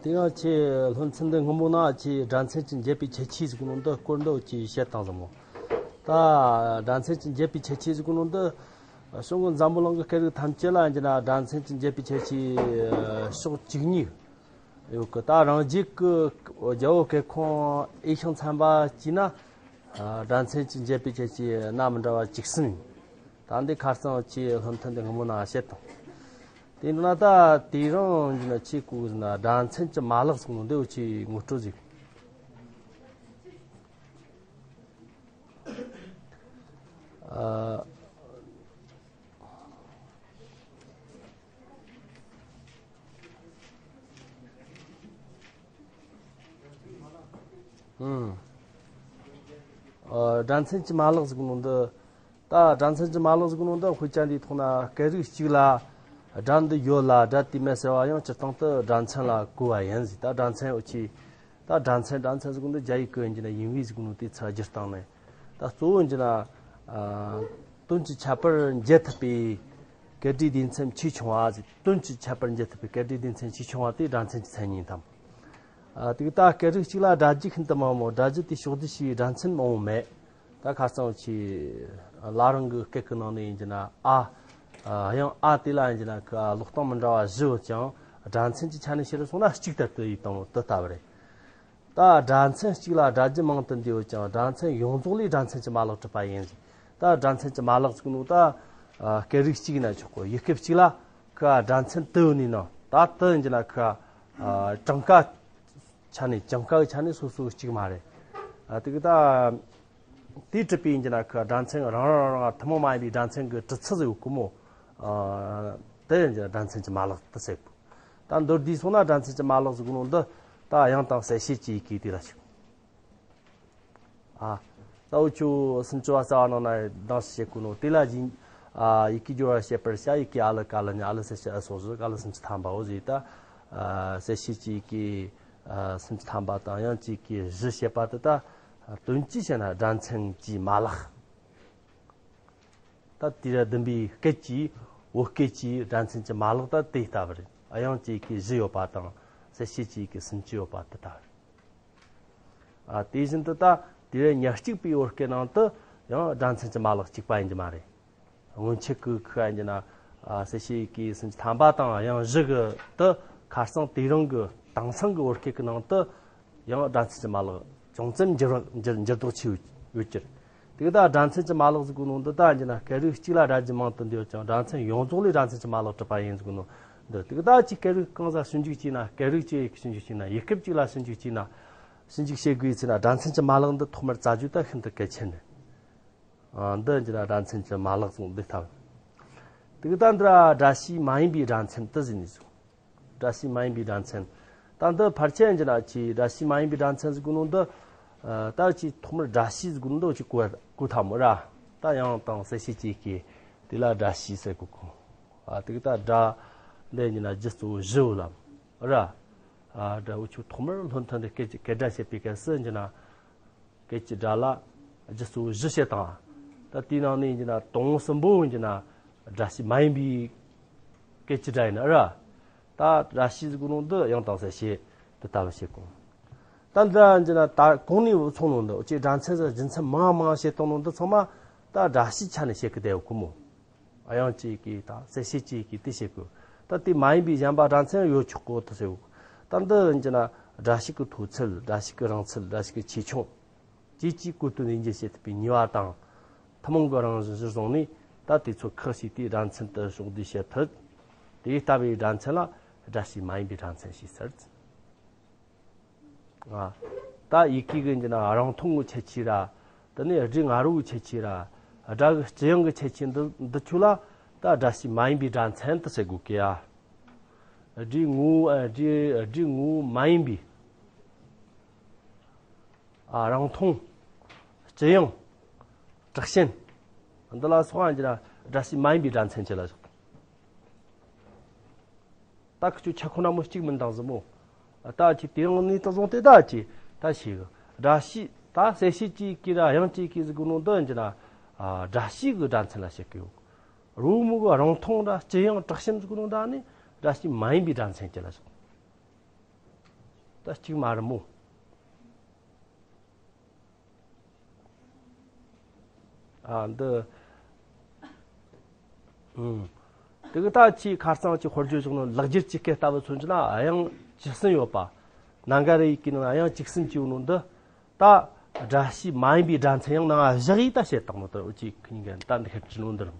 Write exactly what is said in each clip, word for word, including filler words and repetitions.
དེ་ཡང་ཁྱེད་སློབ་ཚན་འདི་སྔོན་མོ་ན་ཁྱེད་སྒྲ་མཚན་གྱི་འབྱེད་པའི་ཁྱད་ཆོས་ཟེར་གོ་ནོ་འདི་སྐོར་འདི་ཁྱེད་བཤད་བཏང་ཟིག་མོ། ད་སྒྲ་མཚན་གྱི་འབྱེད་པའི་ཁྱད་ཆོས་ཟེར་གོ་ནོ་འདི་གཞུང་གི་འཛམ་བུ་གླིང་གི་སྐད་རིགས་ཐམས་ཅད་ལ་ཡིན་གྱི་ན་སྒྲ་མཚན་གྱི་འབྱེད་པའི་ཁྱད་ཆོས་ཕྱོགས་བཅུ་གཉིས་ཡོད་གི། ད་རང་རྒྱལ་གྱི་རྒྱལ་པོ་སྐད་ཁོངས་འོས་ཤིང་འཚམ་པ་བྱས་ན་སྒྲ་མཚན་གྱི་འབྱེད་པའི་ཁྱད་ཆོས་སྣ་མི་འདྲ་བ་བཅུ་གསུམ་ཡིན། ད་འདི་ཁ་རྩང་ཁྱེད་སློབ་ཚན་འདི་སྔོན་མོ་ན་བཤད་དང་། དེ་ན་ད་དེ་རིང་ཡིན་གྱི་ན་ཁྱེད་གོ་ཟིན་ན་སྒྲ་མཚན་གྱི་མ་ལག་ཟེར་ནོ་འདི་འུ་ཆོས་ངོ་སྤྲོད་ཟིག་ཨ། ཨང་། ཨ། སྒྲ་མཚན་གྱི་མ་ལག་ཟེར་ནོ་འདི། ད་སྒྲ་མཚན་གྱི་མ་ལག་ཟེར་ནོ་འདི་དཔེ་ཆ་འདིའི་ཐོག་ན་སྐད་རིགས་གཅིག་ལ་སྒྲ་འདི་ཡོད་ལ་སྒྲ་དེ་མེད་ཟེར་བ་ཡང་སྤྱིར་བཏང་དུ་སྒྲ་མཚན་ལ་གོ་བ་ཡིན་ཟེར། ད་སྒྲ་མཚན་འུ་ཆོས། ད་སྒྲ་མཚན་སྒྲ་མཚན་ཟེར་གོ་ནོ་རྒྱ་ཡིག་གི་ཡིན་གྱི་ན་ཡིན་བི་ཟེར་གོ་ནོ་དེ་ཚོ་སྒྱུར་སྟངས་ནས། ད་གཙོ་བོ་ཡིན་གྱི་ན། ཨ། དོན་གྱི་ཁྱད་པར་འབྱེད་ཐུབ་པའི་སྐད་སྒྲའི་སྡེ་ཚན་ཆེས་ཆུང་བ་ཟེར། དོན་གྱི་ཁྱད་པར་འབྱེད་ཐུབ་པའི་སྐད་སྒྲའི་སྡེ་ཚན་ཆེས་ཆུང་བ་དེ་སྒྲ་མཚན་གྱི་མཚན་ཉིད་དང་། ཨ། དེ་ད་སྐད་རིགས་གཅིག་ལ་སྒྲ་རྒྱུ་ཤིན་ཏུ་མང་མོ། སྒྲ་རྒྱུ་དེ་ཕྱོགས་བསྡུས་བྱས་པའི་སྒྲ་མཚན་མང་བོ་མེད། ད་ཁ་རྩང་ཆེ་བླ་རང་གི་སྐད་ཀྱི་ནང་ནས་ཡིན་གྱི་ན་ཨ། ཨ། དབྱངས་ཨ་དེ་ལ་ཡིན་གྱི་ན་ཁ་ཀློག་སྟངས་མི་འདྲ་བ་བཞི་ཡོད་ཀྱང་སྒྲ་མཚན་གྱི་ཆ་ནས་བཤད་རུ་སོང་ན་གཅིག་ལྟར་དུ་ཡིན་དང་དུ་ལྟ་བུ་རེད། ད་སྒྲ་མཚན་གཅིག་ལ་སྒྲ་རྒྱུ་མང་དུ་འདུས་ཡོད་ཀྱང་སྒྲ་མཚན་ཡོངས་རྫོགས་ལས་སྒྲ་མཚན་གྱི་མ་ལག་གྲུབ་པ་ཡིན་ཟེར། ད་སྒྲ་མཚན་གྱི་མ་ལག་ཟེར་ནོ་ད། ཨ། སྐད་རིགས་གཅིག་ཡིན་ན་ཆོག་གོ། ཡུལ་སྐད་གཅིག་ལ་ཁ་སྒྲ་མཚན་དུ་ཡོད་ནི་ནང་ད་དུ་ཡིན་གྱི་ན་ཁ། ཨ། གྲངས་ཀ་ཆ་ནས་གྲངས་ཀ་གི་ཆ་ནས་སོ་སོ་གཅིག་མ་རེད། ཨ། དེ་གི་ད། དེས་གྲུབ་པའི་ཡིན་གྱི་ན་ཁ་སྒྲ་མཚན་རང་རང་རང་རང་ཐུན་མོང་མ་ཡིན་པའི་སྒྲ་མཚན་གྱི་གྲུབ་ཚུལ་ཟེར་གོ་མོ། ཨ། དེ་ཡིན་གྱི་ན་སྒྲ་མཚན་གྱི་མ་ལག་དུ་ཟེར་གོ། ད་མདོར་བསྡུས་སོང་ན་སྒྲ་མཚན་གྱི་མ་ལག་ཟེར་གོ་ནོ་འདི་ད་དབྱངས་དང་གསལ་བྱེད་ཀྱི་ཡི་གེ་དེ་ལ་ཞུགས། ཨ། ད་འུ་ཆོ་སུམ་ཅུ་པ་རྩ་བ་ནང་ན་གདངས་སུ་བཤད་གོ་ནོ་དེ་ལ་བཞིན། ཨ། ཡི་གེ་སྦྱོར་བ་བཤད་པར་བྱ། ཡི་གེ་ཨ་ལ་ཀ་ལ་ཉ་ཨ་ལ་གསལ་བྱེད་ཨ་སོགས་བཞི་ཀ་ལ་སུམ་ཅུ་ཐམ་པའོ་ཟེར། ད། ཨ། གསལ་བྱེད་ཀྱི་ཡི་གེ་ཨ། སུམ་ཅུ་ཐམ་པ་དང་དབྱངས་ཀྱི་ཡི་གེ་བཞི་བཤད་པ་དེ་ད། དོན་གྱིས་བཤད་ན་སྒྲ་མཚན་གྱི་མ་ལག་ད་དེ་ར་བདུན་པའི་སྐད་ཀྱི་བོད་སྐད་ཀྱི་སྒྲ་མཚན་གྱི་མ་ལག་ད་དེ་ལྟ་བུ་རེད། དབྱངས་ཀྱི་ཡི་གེ་བཞི་ཡོད་པ་དང་གསལ་བྱེད་ཀྱི་ཡི་གེ་སུམ་ཅུ་ཡོད་པ་དེ་ལྟ་བུ་རེད། ཨ། དེ་བཞིན་དུ་ད་དེ་ར་ཉ་གཅིག་པའི་བོད་སྐད་ནང་དུ་ཡང་སྒྲ་མཚན་གྱི་མ་ལག་གཅིག་པ་ཡིན་གྱི་མ་རེད། སྔོན་ཆད་ཀྱི་ཁུ་ཡིན་གྱི་ན། ཨ། གསལ་བྱེད་ཀྱི་སུམ་ཅུ་ཐམ་པ་དང་དབྱངས་བཞི་གི་དུ་ཁ་སང་དེ་རིང་གི་དེང་སང་གི་བོད་སྐད་ཀྱི་ནང་དུ་ཡང་སྒྲ་མཚན་གྱི་མ་ལག་ཅུང་ཙམ་འགྱུར་བ་འགྱུར་འགྱུར་ལྡོག་ཆེ་ཡོད་ཀྱི་རེད། དེ་གི་ད་སྒྲ་མཚན་གྱི་མ་ལག་ཟེར་གོ་ནོ་འདི་ད་ཡིན་གྱི་ན་སྐད་རིགས་གཅིག་ལ་སྒྲ་རྒྱུ་མང་དུ་འདུས་ཡོད་ཀྱང་སྒྲ་མཚན་ཡོངས་རྫོགས་ལས་སྒྲ་མཚན་གྱི་མ་ལག་གྲུབ་པ་ཡིན་ཟེར་གོ་ནོ་འདི། དེ་གི་ད་ཅིག་སྐད་རིགས་གང་ཟག་ཞིབ་འཇུག་བྱས་ན་སྐད་རིགས་གཅིག་ཞིབ་འཇུག་བྱས་ན་ཡུལ་སྐད་གཅིག་ལ་ཞིབ་འཇུག་བྱས་ན་ཞིབ་འཇུག་བྱེད་དགོས་ཚེ་ན་སྒྲ་མཚན་གྱི་མ་ལག་འདི་ཐོག་མར་བཙལ་རྒྱུ་ད་ཤིན་ཏུ་གལ་ཆེ་ནི། ཨ། འདི་ཡིན་གྱི་ན་སྒྲ་མཚན་གྱི་མ་ལག་ཟེར་འདི་ལྟ་བུ། དེ་གི་ད་འདི་ར་སྒྲ་བྱས་མ་ཡིན་པའི་སྒྲ་མཚན་དུ་ཟེར་ནས་ཟེར། སྒྲ་བྱས་མ་ཡིན་པའི་སྒྲ་མཚན། ད་འདི་ཕལ་ཆེར་ཡིན་གྱི་ན་ཅིག་སྒྲ་བྱས་མ་ཡིན་པའི་སྒྲ་མཚན་ཟེར་གོ་ནོ་འདི། ཨ། ད་ཅིག་ཐོག་མར་སྒྲ་བྱས་ཟེར་གོ་ནོ་འདི་ཅིག་གོ་གོ་ཐལ་མོ་ར། ད་དབྱངས་དང་གསལ་བྱེད་ཀྱི་ཡི་གེ་དེ་ལ་སྒྲ་བྱས་ཟེར་གོ་གོ། ཨ། དེ་གི་ད་སྒྲ་འདི་ཡིན་གྱི་ན་རྒྱུ་གཙོ་བོ་བཞི་ཡོད་ལ་ར། ཨ། སྒྲ་འུ་ཆོ་ཐོག་མར་སློབ་ཐོན་ཏེ་སྐད་ཀྱི་སྐད་སྒྲ་བཤད་པའི་སྐབས་སུ་ཡིན་གྱི་ན། སྐད་ཀྱི་སྒྲ་ལ་རྒྱུ་གཙོ་བོ་བཞི་བཤད་དང་། ད་དེའི་ནང་ནས་ཡིན་གྱི་ན་དང་པོ་གསུམ་པོ་ཡིན་གྱི་ན་སྒྲ་བྱས་མ་ཡིན་པའི་སྐད་ཀྱི་སྒྲ་ཡིན་ན་ར། ད་སྒྲ་བྱས་ཟེར་གོ་ནོ་འདི་དབྱངས་དང་གསལ་བྱེད་དེ་ལྟ་བུ་བཤད་གོ། ད་འདི་ཡིན་གྱི་ན་ད་གོང་ནས་ཚོགས་ནོ་འདི་ཅིག་སྒྲ་མཚན་ཟེར་རྒྱུ་མཚན་མང་མང་བཤད་བཏང་ནོ་འདི་ཚང་མ་ད་སྒྲ་བྱས་ཆ་ནས་བཤད་གི་བསྡད་ཡོད་གོ་མོ། དབྱངས་ཀྱི་ཡི་གེ་དང་གསལ་བྱེད་ཀྱི་ཡི་གེ་དེ་བཤད་དགོས། ད་དེ་མ་ཡིན་པའི་གཞན་པ་སྒྲ་མཚན་ཡོད་ཆོག་གོ་དེ་ཟེར་གོ། ད་འདི་ཡིན་གྱི་ན་སྒྲ་བྱས་ཀྱི་མཐོ་ཚད། སྒྲ་བྱས་ཀྱི་རིང་ཚད། སྒྲ་བྱས་ཀྱི་ཆེ་ཆུང་། བཅས་ཀྱི་བཀོད་དོན་ཡིན་གྱི་བྱེད་ཐུབ་པའི་ནུས་པ་དང་། ཐུན་མོང་གི་རང་བཞིན་གཞིར་བཟུང་ནས་ད་དེ་ཚོ་ཁག་ཅིག་དེ་སྒྲ་མཚན་དུ་ཕྱོགས་བསྡུས་བྱེད་ཐུབ། དེ་ལྟ་བུའི་སྒྲ་མཚན་ལ་སྒྲ་བྱས་མ་ཡིན་པའི་སྒྲ་མཚན་ཞེས་ཟེར། ཨ། ད་ཡི་གེ་གི་ཡིན་གྱི་ན་རིང་ཐུང་གི་ཁྱད་ཆོས་ར། དེ་ནས་སྒྲའི་ང་རོ་གི་ཁྱད་ཆོས་ར། སྒྲ་གི་སྤྱི་དབྱངས་ཀྱི་ཁྱད་ཆོས་འདི་འདི་ཚོ་ལ་ད་སྒྲ་བྱས་མ་ཡིན་པའི་སྒྲ་མཚན་དུ་ཟེར་དགོས་ཀི་ཡ། སྒྲའི་ངོ་བོ། ཨ། སྒྲའི་སྒྲའི་ངོ་བོ་མ་ཡིན་པའི། ཨ། རིང་ཐུང་། སྤྱི་དབྱངས། དྲག་ཞན། འདི་ལ་སོགས་ཡིན་གྱི་ན་སྒྲ་བྱས་མ་ཡིན་པའི་སྒྲ་མཚན་ཅིག་ལ་བཞག་ད་ཁི་ཆོ་ཆ་ཁོ་ན་མོ་གཅིག་མིན་དང་ཟིག་མོ། ད་ཁྱེད་དེ་རིང་ནས་ད་བཟུང་སྟེ་ད་ཁྱེད་ད་ཤེས་གི། སྒྲ་བྱས་ད་གསལ་བྱེད་ཀྱི་ཡི་གེ་ར་དབྱངས་ཀྱི་ཡི་གེ་ཟེར་གོ་ནོ་འདི་ཡིན་གྱི་ན། ཨ། སྒྲ་བྱས་ཀྱི་སྒྲ་མཚན་ལ་བཤད་ཀྱི་ཡོད། རོ་མུ་གི་རིང་ཐུང་ར་སྤྱི་དབྱངས་དྲག་ཞན་ཟེར་གོ་ནོ་འདི་ནི་སྒྲ་བྱས་མ་ཡིན་པའི་སྒྲ་མཚན་ཅིག་ལ་བཞག་ད་གཅིག་མ་རེད་མོ། ཨ་འདི། ཨུམ། དེ་གི་ད་ཆེས་ཁ་རྩང་གི་དཔེར་བརྗོད་བྱུང་ནོ་ལེགས་སྦྱར་གྱི་སྐད་ལྟ་བུ་མཚོན་གྱི་ན་དབྱངས་བཅུ་གསུམ་ཡོད་པ། ན་ག་ར་ཡི་གེ་ནང་དབྱངས་བཅུ་གསུམ་གྱི་ཡོད་ནོ་འདི། ད་སྒྲ་བྱས་མ་ཡིན་པའི་སྒྲ་མཚན་ཡང་ནང་བཞག་ཡིས་ད་བཤད་བཏང་ནོ་ད་འུ་ཅག་གི་ཉིན་གན་ད་འདི་ཁ་བྲིས་ནོ་འདི་རུ།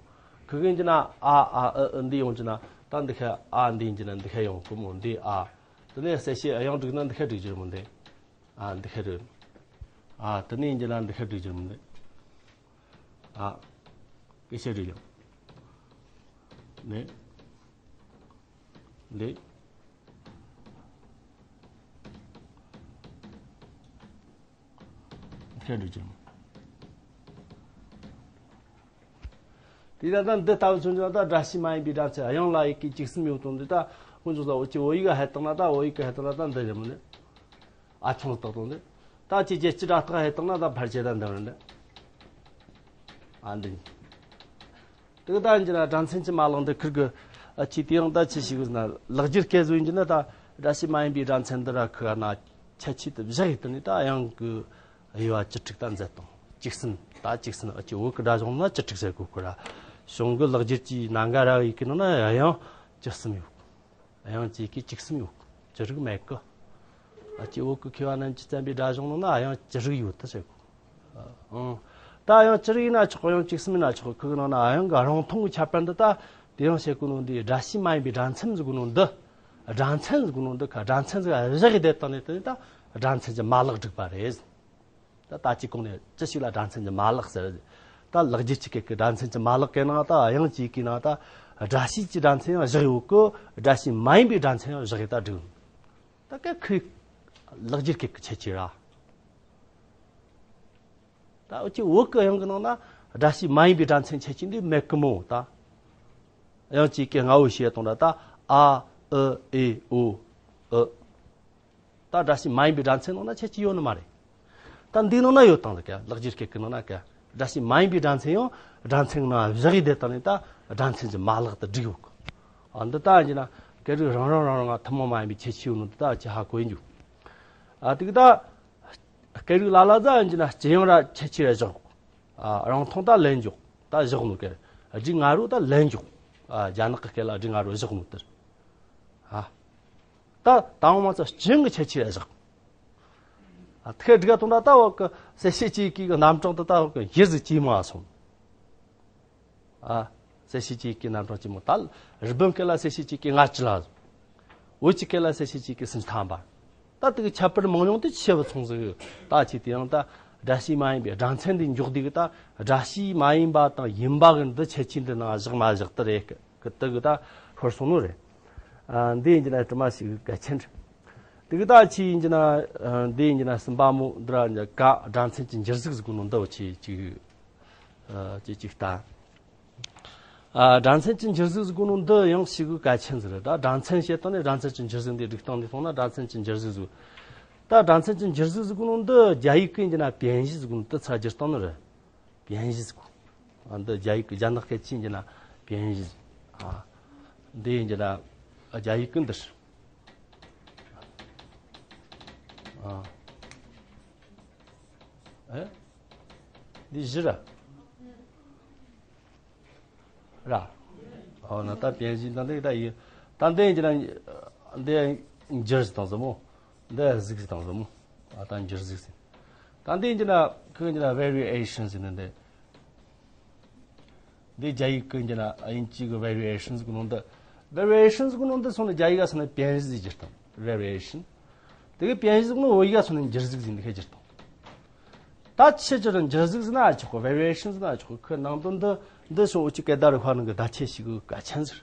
ཁི་གིན་གྱི་ན་ཨ་ཨ་ཨི་ཨི་འདི་ཡོང་གྱི་ན་ད་འདི་ཁ་ཨ་འདི་ཡིན་གྱི་ན་འདི་ཁ་ཡོང་གི་མོ་འདི་ཨ། དེ་ནས་གསལ་བྱེད་དབྱངས་བསྒྲིགས་ན་འདི་ཁ་བསྒྲིགས་རྒྱུ་རེད་མོ་འདི། ཨ་འདི་ཁ་རེད། ཨ་དེ་ནས་ཡིན་གྱི་ན་འདི་ཁ་བསྒྲིགས་རྒྱུ་རེད་མོ་འདི། ཨ། སྐད་ཆ་རེད་ཡང་། ནས། འདི། ཁྱེད་འགྲོ་ཀྱང་། དེ་ད་ལྟ་འདི་ལྟ་བུ་མཚོན་ན་ད་སྒྲ་བྱས་མ་ཡིན་པའི་སྒྲ་མཚན་དབྱངས་ལ་ཡི་གེ་བཅུ་གསུམ་ཡོད་དོན་འདི་ད་དཀོན་མཆོག་ལ་འུ་ཅག་བོད་ཡིག་ག་ཧད་བཏང་ན་ད་བོད་ཡིག་ག་ཧད་བཏང་ན་ད་འདི་རེད་མོ་ནི། ཨ་ཆུང་བཏགས་དང་འདི། ད་ཅི་བྱེད་ཅི་དྲ་བཏགས་ཧེ་བཏང་ན་ད་ཕར་ཆེ་ད་འདི་རེད་འདི། ཨ་འདི། དེ་ད་ཡིན་གྱི་ན་སྒྲ་མཚན་གྱི་མ་ལག་འདི་ཁིར་གི། ཨ་ཅི་དེ་ཡང་ད་ཅི་ཞིག་ཟེར་ན་ལེགས་སྦྱར་སྐད་བཟོ་ཡིན་གྱི་ན་ད་སྒྲ་བྱས་མ་ཡིན་པའི་སྒྲ་མཚན་འདི་ར་ཁི་ན་ཁྱད་ཆོས་དེ་བཞག་ཡིན་དུ་ནི་ད་དབྱངས་གི་དབྱེ་བ་བཅུ་དྲུག་ད་མཛད་དང་བཅུ་གསུམ་ད་བཅུ་གསུམ་ཨ་ཅི་བོད་གི་སྒྲ་གཞུང་ན་བཅུ་དྲུག་ཟེར་གོ་ཁོ་ར། གཞུང་གི་ལེགས་སྦྱར་གྱི་ན་ག་ར་ཡི་གི་ནང་ན་དབྱངས་བཅུ་གསུམ་ཡོད། དབྱངས་ཀྱི་གི་བཅུ་གསུམ་ཡོད། བཅུ་དྲུག་མེད་གི། ཨ་ཅེ་བོད་ཀྱི་མཁས་པ་རྣམས་ཀྱིས་བརྩམས་པའི་སྒྲ་གཞུང་ནང་ན་དབྱངས་བཅུ་དྲུག་ཡོད་དུ་ཟེར་གོ། ཨང་། ད་དབྱངས་བཅུ་དྲུག་ཡིན་ན་ཆོག་གི། དབྱངས་བཅུ་གསུམ་ཡིན་ན་ཆོག་གི། ཁོ་གི་ནང་ན་དབྱངས་ཀྱི་རང་མཐོང་གི་ཁྱད་པར་འདི་ད་དེ་ཡང་བཤད་གོ་ནོ་འདི་སྒྲ་བྱས་མ་ཡིན་པའི་སྒྲ་མཚན་ཟེར་གོ་ནོ་འདི། སྒྲ་མཚན་ཟེར་གོ་ནོ་འདི་ཁ་སྒྲ་མཚན་ཟིག་བཞག་གི་བསྡད་དང་ནས་དེ་ནི་ད་སྒྲ་མཚན་གྱི་མ་ལག་བསྒྲིགས་པ་རེད། ད་ལྟ་ཅི་གོང་ནས་ཅི་ཞིག་ལ་སྒྲ་མཚན་གྱི་མ་ལག་ཟེར། ད་ལེགས་སྦྱར་གྱི་སྐད་ཀྱི་སྒྲ་མཚན་གྱི་མ་ལག་གི་ནང་ད་དབྱངས་ཀྱི་གི་ནང་ད་སྒྲ་བྱས་ཀྱི་སྒྲ་མཚན་ཡང་བཞག་ཡོད་གི། སྒྲ་བྱས་མ་ཡིན་པའི་སྒྲ་མཚན་ཡང་བཞག་ཡོད་ད་བསྒྲིགས། ད་ག་ཁི་ལེགས་སྦྱར་སྐད་ཀྱི་ཁྱད་ཆོས་ར། ད་འུ་ཅག་བོད་ཀྱི་དབྱངས་ཀྱི་ནང་ན་སྒྲ་བྱས་མ་ཡིན་པའི་སྒྲ་མཚན་ཁྱད་ཆོས་འདི་མེད་གི་མོ་ད། དབྱངས་ཀྱི་སྐད་ལྔ་བོ་ཞེས་གཏོང་ར་ད་ཨ་ཨི་ཨེ་ཨོ་ཨི། ད་སྒྲ་བྱས་མ་ཡིན་པའི་སྒྲ་མཚན་ནང་ན་ཁྱད་ཆོས་ཡོད་ནི་མ་རེད། ད་འདིའི་ནང་ན་ཡོད་དང་ལ་ཀ་ལེགས་སྦྱར་སྐད་ཀྱི་ནང་ན་ཀ་སྒྲ་བྱས་མ་ཡིན་པའི་སྒྲ་མཚན་ཡང་སྒྲ་མཚན་ནང་བཞག་ཡི་དེ་དང་ནི་ད་སྒྲ་མཚན་གྱི་མ་ལག་ཏུ་བསྒྲིགས་ཡོད་གི། ཨ་འདི་ལྟ་ཡིན་ན་སྐད་རིགས་རང་རང་རང་རང་ཐུན་མོང་མ་ཡིན་པའི་ཁྱད་ཆོས་ཡོད་ནོ་འདི་ལྟ་ཅི་ཧ་གོ་ཡིན་རྒྱུ། ཨ་དེ་གི་ད་སྐད་རིགས་ལ་ལ་ཟ་ཡིན་གྱི་ན་སྤྱི་ཡང་ར་ཁྱད་ཆོས་ར་བཞག་ཨ་རང་མཐོང་ད་ལན་འཇོག་ད་བཞག་ནོ་སྐད་རིགས་ང་རོ་ད་ལན་འཇོག་ཨ་རྒྱ་ནག་གི་སྐད་ལ་སྒྲ་ང་རོ་བཞག་ནོ་དེར། ཨ། ད་དང་མ་ཚ་སྤྱི་ཡང་གི་ཁྱད་ཆོས་ར་བཞག་ཨ་ཐེ་སྒྲིག་ག་དང་ད་ལྟ་བ་གི་གསལ་བྱེད་ཅིག་གི་རྣམ་གྲངས་དུ་ད་བ་གི་གཞིར་ཟིག་ཅིག་མ་སོང་། ཨ། གསལ་བྱེད་ཅིག་གི་རྣམ་གྲངས་ཅིག་མོ་ད་རི་བོན་སྐད་ལ་གསལ་བྱེད་ཅིག་གི་ལྔ་བཅུ་ལ་བོད་ཀྱི་སྐད་ལ་གསལ་བྱེད་ཅིག་གི་སུམ་ཐམ་པ། ད་དེ་གི་ཁྱད་པར་མང་ཉུང་དེ་ཆེ་བ་མཚུངས་ཟིག་ད་ཆེ་དེ་ཡང་ད་སྒྲ་བྱས་མ་ཡིན་པའི་སྒྲ་མཚན་འདི་འཇོག་དུས་གི་ད་སྒྲ་བྱས་མ་ཡིན་པ་དང་ཡིན་པ་གི་འདི་ཁྱད་ཆོས་འདི་ནང་བཞག་མ་བཞག་དེ་རེད་གི། གི་དེ་གི་ད་ཤོར་སོང་ནོ་རེད། ཨ་འདི་ཡིན་གྱི་ན་དྲི་མ་ཞིག་གལ་ཆེན་རེད། དེ་གི་ད་ཆི་ཡིན་གྱི་ན་ཨ་འདི་ཡིན་གྱི་ན་གསུམ་པ་མོ་འདི་ར་ཀ་སྒྲ་མཚན་གྱི་འགྱུར་གཟུགས་ཟེར་གོ་ནོ་འདི་བ་ཆི་ཅིག་ཨ་ཅི་ཅིག་ལྟ། ཨ་སྒྲ་མཚན་གྱི་འགྱུར་གཟུགས་ཟེར་གོ་ནོ་འདི་ཡང་ཞིག་གི་གལ་ཆེན་ཟིག་རེད། ད་སྒྲ་མཚན་བཤད་སྟངས་ནས་སྒྲ་མཚན་གྱི་འགྱུར་གཟུགས་འདི་སྒྲིག་སྟངས་འདི་སོང་ན་སྒྲ་མཚན་གྱི་འགྱུར་གཟུགས་ཟིག་ད་སྒྲ་མཚན་གྱི་འགྱུར་གཟུགས་ཟེར་གོ་ནོ་འདི་རྒྱ་ཡིག་གི་ཡིན་གྱི་ན་变异ཟེར་གོ་ནོ་འདི་ཚ་འགྱུར་སྟངས་ནི་རེད། 变异ཟེར་གོ། ཨ་འདི་རྒྱ་ཡིག་གི་རྒྱ་ནག་སྐད་ཆ་ཡིན་གྱི་ན་变异། ཨ་འདི་ཡིན་གྱི་ན་རྒྱ་ཡིག་གི་འདི་རེད། ཨ་ཨེ་འདི་བཞི་ར། ར། ཨོ་ན་ད་变异ད་འདི་ད་ཡིན། ད་འདི་ཡིན་གྱི་ན་འདི་འགྱུར་ཟེར་དང་ཟེར་མོ། འདི་གཟུགས་ཟེར་དང་ཟེར་མོ། ཨ་ད་འགྱུར་གཟུགས་ཟེར། ད་འདི་ཡིན་གྱི་ན་ཁོས་ཡིན་གྱི་ན་variation ཟེར་ནི་འདི། འདི་རྒྱ་ཡིག་གི་ཡིན་གྱི་ན་ཨ་དབྱིན་ཇི་གི་variation ཟེར་གོ་ནོ་འདི། variation ཟེར་གོ་ནོ་འདི་སོང་ནས་རྒྱ་ཡིག་ག་སོང་ནས་变异ཟེར་གྱི་དང་། variation དེ་གི་变异ཟེར་གོ་ནོ་བོད་ཡིག་ག་སོང་ནས་འགྱུར་གཟུགས་ཟེར་འདི་ཁ་གྱི་དང་། ད་ཆི་ཅི་རུ་འགྱུར་གཟུགས་ཟེར་ན་ཆོག་གི། variation ཟེར་ན་ཆོག་གི། ཁོའི་ནང་དོན་འདི་འདི་སོང་འུ་ཅི་སྐད་བརྡ་རིག་པ་ནང་གི་བརྡ་ཆད་ཞིག་གི་གལ་ཆེན་ཟེར།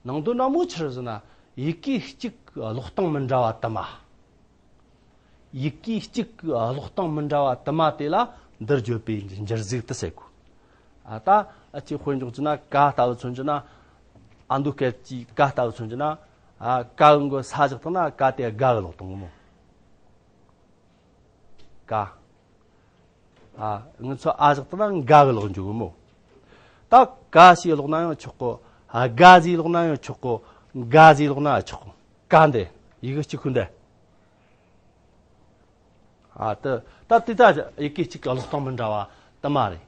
ནང་དོན་ན་མོ་ཆི་རུ་ཟེར་ན་ཡི་གེ་གཅིག་གི་ཀློག་སྟངས་མི་འདྲ་བ་དུ་མ། ཡི་གེ་གཅིག་གི་ཀློག་སྟངས་མི་འདྲ་བ་དུ་མ་དེ་ལ་འདིར་བརྗོད་པའི་འགྱུར་གཟུགས་དུ་ཟེར་གོ། ཨ་ད་ཨ་ཅེ་དཔེ་འཇོག་ཅི་ན་ཀ་ལྟ་བུ་མཚོན་ཅི་ན། ཨ་འདུ་སྐད་ཀྱི་ཀ་ལྟ་བུ་མཚོན་ཅི་ན། ཨ་ཀ་གི་མགོ་ས་བཞག་བཏང་ན་ཀ་དེ་དགའ་གི་ཀློག་གཏོང་གི་མོ། ཀ་ཨ་ང་ཚོ་ཨ་བཞག་བཏང་ན་འགའ་གི་ཀློག་འཇུག་གི་མོ། ད་ཀ་ཞེས་ཀློག་ན་ཡང་ཆོག་གོ། ཨ་དགའ་ཞེས་ཀློག་ན་ཡང་ཆོག་གོ། འགའ་ཞེས་ཀློག་ན་ཡང་ཆོག་གོ། ཀ་འདི་ཡི་གེ་གཅིག་ཁུ་འདི། ཨ་ད་ད་དེ་ད་ཡི་གེ་གཅིག་གི་ཀློག་སྟངས་མི་འདྲ་བ་དུ་མ་རེད།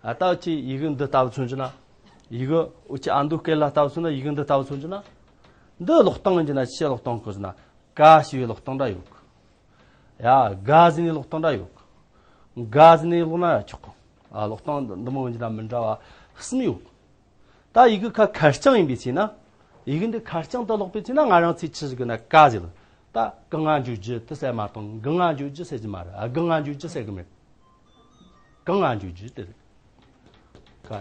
ཨ་ད་འུ་ཆི་ཡི་གེ་འདི་ལྟ་བུ་མཚོན་རྒྱུ་ན། ཡི་གེ་འུ་ཆི་ཨ་མདོ་སྐད་ལ་ལྟ་བུ་མཚོན་ན། ཡི་གེ་འདི་ལྟ་བུ་མཚོན་རྒྱུ་ན། འདི་ཀློག་སྟངས་ཡིན་རྒྱུ་ན་ཅི་ཀློག་སྟངས་གོ་ཟེར་ན། ཀ་ཞེས་པའི་ཀློག་སྟངས་འདྲ་ཡོད་གི། ཡ་ག་ཟེར་ནས་ཀློག་སྟངས་འདྲ་ཡོད་གི། ག་ཟེར་ནས་ཀློག་ན་ཡང་ཆོག་གི། ཨ་ཀློག་སྟངས་འདི་མོ་ཡིན་རྒྱུ་ན་མི་འདྲ་བ་གསུམ་ཡོད་གི། ད་ཡི་གེ་ཁ་ཁ་རྐྱང་ཡིན་པའི་ཚེ་ན། ཡི་གེ་འདི་ཁ་རྐྱང་དུ་ཀློག་པའི་ཚེ་ན་ང་རང་ཚོས་ཆི་ཟེར་གི་ན། ཀ་ཟེར། ད་གང་ང་འཇུག་རྒྱུ་དེ་ཟེར་མ་གཏོགས་གང་ང་འཇུག་རྒྱུ་ཟེར་གི་མ་རེད། ཨ་གང་ང་འཇུག་རྒྱུ་ཟེར་གི་མེད། གང་ང་འཇུག་རྒྱུ་དེ་རེད། ཀ།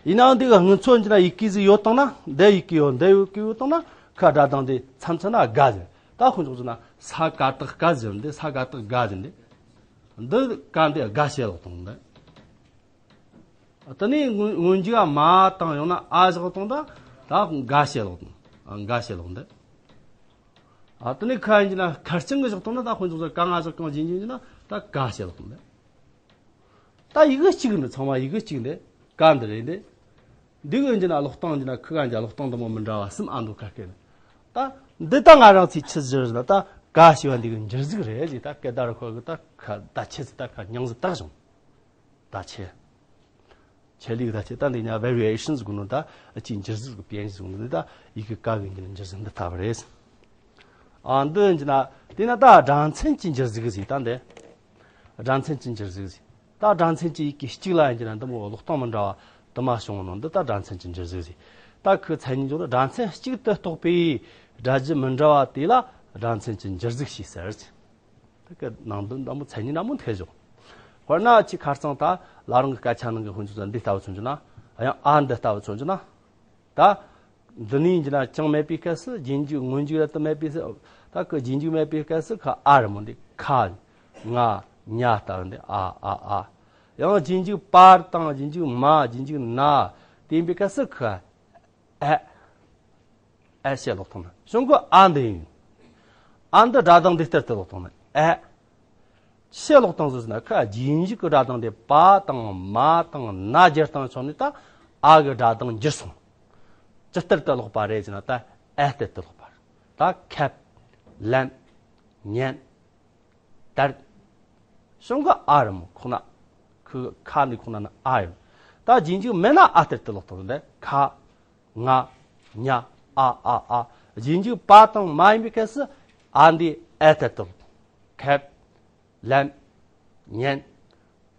ཡིན་ནའང་འདི་གི་སྔོན་ཚོད་འདི་ན་ཡི་གེ་ཟིག་ཡོད་བཏང་ན། འདི་ཡི་གེ་ཡོད། འདི་ཡི་གེ་ཡོད་བཏང་ན། ཁ་སྒྲ་གདངས་དེ་མཚམས་མཚམས་ན་ག་ཟེར། ད་ཁོ་ཚོ་ཟེར་ན་ས་ཀ་བཏགས་ཀ་ཟེར་འདི། ས་ཀ་བཏགས་ག་ཟེར་འདི། འདི་ཀ་འདི་ག་ཞེས་ཀློག་སྟངས་འདི། དེ་ནས་སྔོན་སྔོན་འཇུག་མ་དང་ཡང་ན་ཨ་བཞག་བཏང་ད། ད་ག་ཞེས་ཀློག་དང་། ག་ཞེས་ཀློག་འདི། ཨ་དེ་ནས་ཁ་ཡིན་གྱི་ན་ཁ་རྐྱང་གི་བཞག་བཏང་ན། ད་ཁོ་ཚོ་ཟེར་ག་ང་བཞག་གང་རྗེས་འཇུག་ན་ད་ག་ཞེས་ཀློག་འདི། ད་ཡི་གེ་གཅིག་འདི། ཚང་མ་ཡི་གེ་གཅིག་འདི། ཀ་འདི་རེད་འདི། འདི་གི་ཡིན་གྱི་ན་ཀློག་སྟངས་ཡིན་གྱི་ན་ཁི་ག་འཇའ་ཀློག་སྟངས་འདི་མོ་མི་འདྲ་བ་གསུམ། ཨ་མདོ་ཁ་སྐད་ནི། ད་འདི་ད་ང་རང་ཚོས་ཆི་ཟེར་ན། ད་ག་ཞེས་པ་འདི་གི་འགྱུར་ཟིག་རེད་ཟེར། ད་སྐད་བརྡ་རུ་ཁོ་གི་ད་ཁ་ད་ཆི་ཟིག་ད་ཁ་མྱིང་ཟིག་བཏགས་བྱུང་། ད་ཆི། ཆི་ལིག་ད་ཆི། ད་འདི་ཉ་ཝེ་རི་ཨེ་ཤན་ཟེར་གོ་ནོ། ད་ཨ་ཅིག་འགྱུར་ཟིག་གི་དཔེ་ཟིག་ནི། ད་ཡི་གེ་ཀ་གི་འགྱུར་འགྱུར་ཟིག་འདི་ལྟ་བུ་རེད། ཨ་འདི་ཡིན་གྱི་ན་དེ་ན་ད་སྒྲ་མཚན་གྱི་འགྱུར་ཟིག་ཟེར། ད་འདི་སྒྲ་མཚན་གྱི་འགྱུར་ཟིག་ཟེར། ད་སྒྲ་མཚན་གྱི་ཡི་གེ་གཅིག་ལ་ཡིན་གྱི་ན་འདི་མོ་ཀློག་སྟངས་མི་འདྲ་བ་དུ་མ་བྱུང་ནོ་འདི་ད་སྒྲ་མཚན་གྱི་འགྱུར་ཟིག་ཟེར། ད་ཁོའི་མཚན་ཉིད་འཇོག་ན། སྒྲ་མཚན་གཅིག་ཏུ་གཏོགས་པའི་སྒྲ་རྒྱུ་མི་འདྲ་བ་དེ་ལ་སྒྲ་མཚན་གྱི་འགྱུར་ཟིག་ཞེས་ཟེར་ཟེར། ད་གི་ནང་དོན་འདྲ་མོ་མཚན་ཉིད་འདྲ་མོ་འཐད་བཞག་དཔེར་ན་ཁྱེད་ཁ་རྩང་ད་ལ་རང་གི་སྐད་ཆ་ནང་གི་ཧོན་ཆུ་ཚ་འདི་ལྟ་བུ་མཚོན་རྒྱུ་ན། ཡང་ཨ་འདི་ལྟ་བུ་མཚོན་རྒྱུ་ན། ད་འདི་ནས་ཡིན་གྱི་ན་ཅང་མེད་པའི་སྐབས་སུ་རྗེས་འཇུག་སྔོན་འཇུག་ར་དུ་མེད་པའི་སྐབས་སུ། ད་གི་རྗེས་འཇུག་མེད་པའི་སྐབས་སུ་ཁ་ཨ་རི་མོ་འདི། ཁ་ང་ཉ་ལྟ་བུ་འདི། ཨ་ཨ་ཨ། ཡང་རྗེས་འཇུག་པར་དང་རྗེས་འཇུག་མ། རྗེས་འཇུག་ན། དེ་ཡིན་པའི་སྐབས་སུ་ཁ་ཨ། ཨ་ཞེས་ཀློག་སྟངས་ནི། གཞུང་གི་ཨ་འདི་ཡིན། ཨ་འདི་སྒྲ་གདངས་འདི་ལྟར་དུ་ཀློག་སྟངས་ནི། ཨ་ཞེས་ཀློག་སྟངས་སུ་ཟེར་ན། ཁ་རྗེས་འཇུག་གི་སྒྲ་གདངས་དེ་པ་དང་མ་དང་ན་སྦྱར་སྟངས་ཕྱོགས་ནས་ད་ཨ་གི་སྒྲ་གདངས་འགྱུར་སོང་། ཇི་ལྟར་དུ་ཀློག་པ་རེད་ཟེར་ན། ད་ཨ་ལྟར་དུ་ཀློག་པ་རེད། ད་ཁབ། ལན། ཉན། དར། གཞུང་གི་ཨ་རི་མོ་ཁོ་ན། ཁོ་ཁ་ནི་ཁོ་ན་ན་ཨ་ཡོད། ད་རྗེས་འཇུག་མེད་ན་ཨ་ལྟར་དུ་ཀློག་སྟངས་རེད། ཁ། ང་། ཉ། ཨ་ཨ་ཨ། རྗེས་འཇུག་པ་དང་མ་ཡིན་པའི་སྐབས་སུ་ཨ་འདི་ཨ་ལྟར་དུ། ཁབ། ལན། ཉན།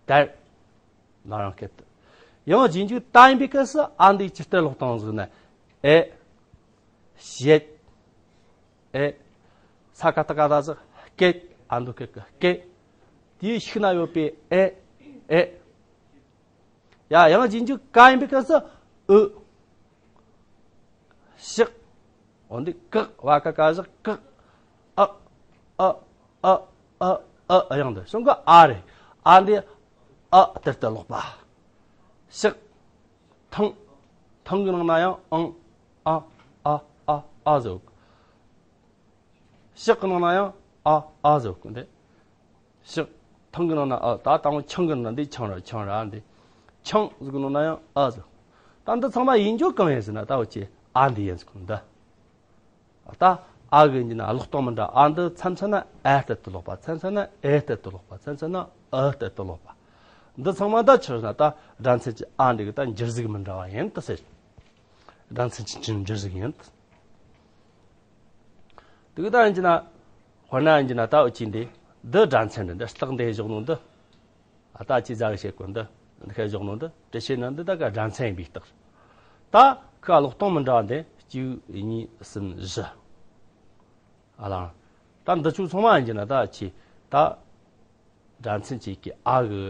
དར། ང་རང་སྐད་དུ། ཡང་རྗེས་འཇུག་ཏ་ཡིན་པའི་སྐབས་སུ་ཨ་འདི་ཇི་ལྟར་ཀློག་སྟངས་ཟེར་ན། ཨེ། བཤད། ཨེ། ས་ཀ་བཏགས་སྐ་ད་ཟེར་སྐད། ཨ་མདོ་སྐད་ཀྱི་སྐད། དེའི་ཤུགས་ན་ཡོད་པའི་ཨེ། ཨེ། ཡ་ཡང་རྗེས་འཇུག་ཀ་ཡིན་པའི་སྐབས་སུ་ཨུ། ཤག་འོ་འདི་ཀག་ཝ་ཀ་ཀ་ཞག་ཀག་ཨ། ཨ། ཨ། ཨ། ཨ། ཨ། ཡང་འདི་གཞུང་གི་ཨ་རེད། ཨ་འདི་ཨ་ལྟར་དུ་ཀློག་པ། ཤག་ཐང་། ཐང་གི་ནང་ན་ཡང་ཨང་། ཨ། ཨ། ཨ། ཨ་ཟེར། ཤག་གི་ནང་ན་ཡང་ཨ། ཨ་ཟེར་གི་འདི། ཤག་ཐང་གི་ནང་ན་ཨ། ད་དང་པོ་ཆང་གི་ནང་ན་འདི་ཆང་ར། ཆང་ར་འདི། ཆང་ཟེར་གི་ནང་ན་ཡང་ཨ་ཟེར། ད་འདི་ཚང་མ་ཡིན་རྒྱུ་གང་ཡིན་ཟེར་ན། ད་འོ་ཅེ་ཨ་འདི་ཡིན་ཟེར་གི་འདི། ད་ཨ་གི་ཡིན་ན་ཀློག་སྟངས་མི་འདྲ། ཨ་འདི་མཚམས་མཚམས་ན་ཨ་ལྟར་དུ་ཀློག་པ། མཚམས་མཚམས་ན་ཨེ་ལྟར་དུ་ཀློག་པ། མཚམས་མཚམས་ན་ཨ་ལྟར་དུ་ཀློག་པ། འདི་ཚང་མ་ད་ཆི་ཟེར་ན། ད་སྒྲ་མཚན་གྱི་ཨ་འདི་གི་ད་འགྱུར་ཟིག་མི་འདྲ་བ་ཡིན་ད་ཟེར། སྒྲ་མཚན་གྱི་འགྱུར་ཟིག་ཡིན། དེ་གི་ད་ཡིན་གྱི་ན། དཔེར་ན་ཡིན་གྱི་ན་ད་འུ་ཅི་འདི། འདི་སྒྲ་མཚན་རེད། འདི་རྟགས་འདི་བཞག་ནོ་འདི། ཨ་ད་ཅི་ཟ་གི་བྱེད་དགོས་འདི། འདི་ཁ་བཞག་ནོ་འདི། འགྲེལ་བཤད་ནང་འདི་ད་ག་སྒྲ་མཚན་ཡིན་པའི་རྟགས། ད་ཁ་ཀློག་སྟངས་མི་འདྲ་བ་འདི་གཅིག་གཉིས་གསུམ་བཞི། ཨ་ལ། ད་འདི་ཆོ་ཚང་མ་ཡིན་གྱི་ན་ད་ཅི། ད་སྒྲ་མཚན་གཅིག་གི་ཨ་གི་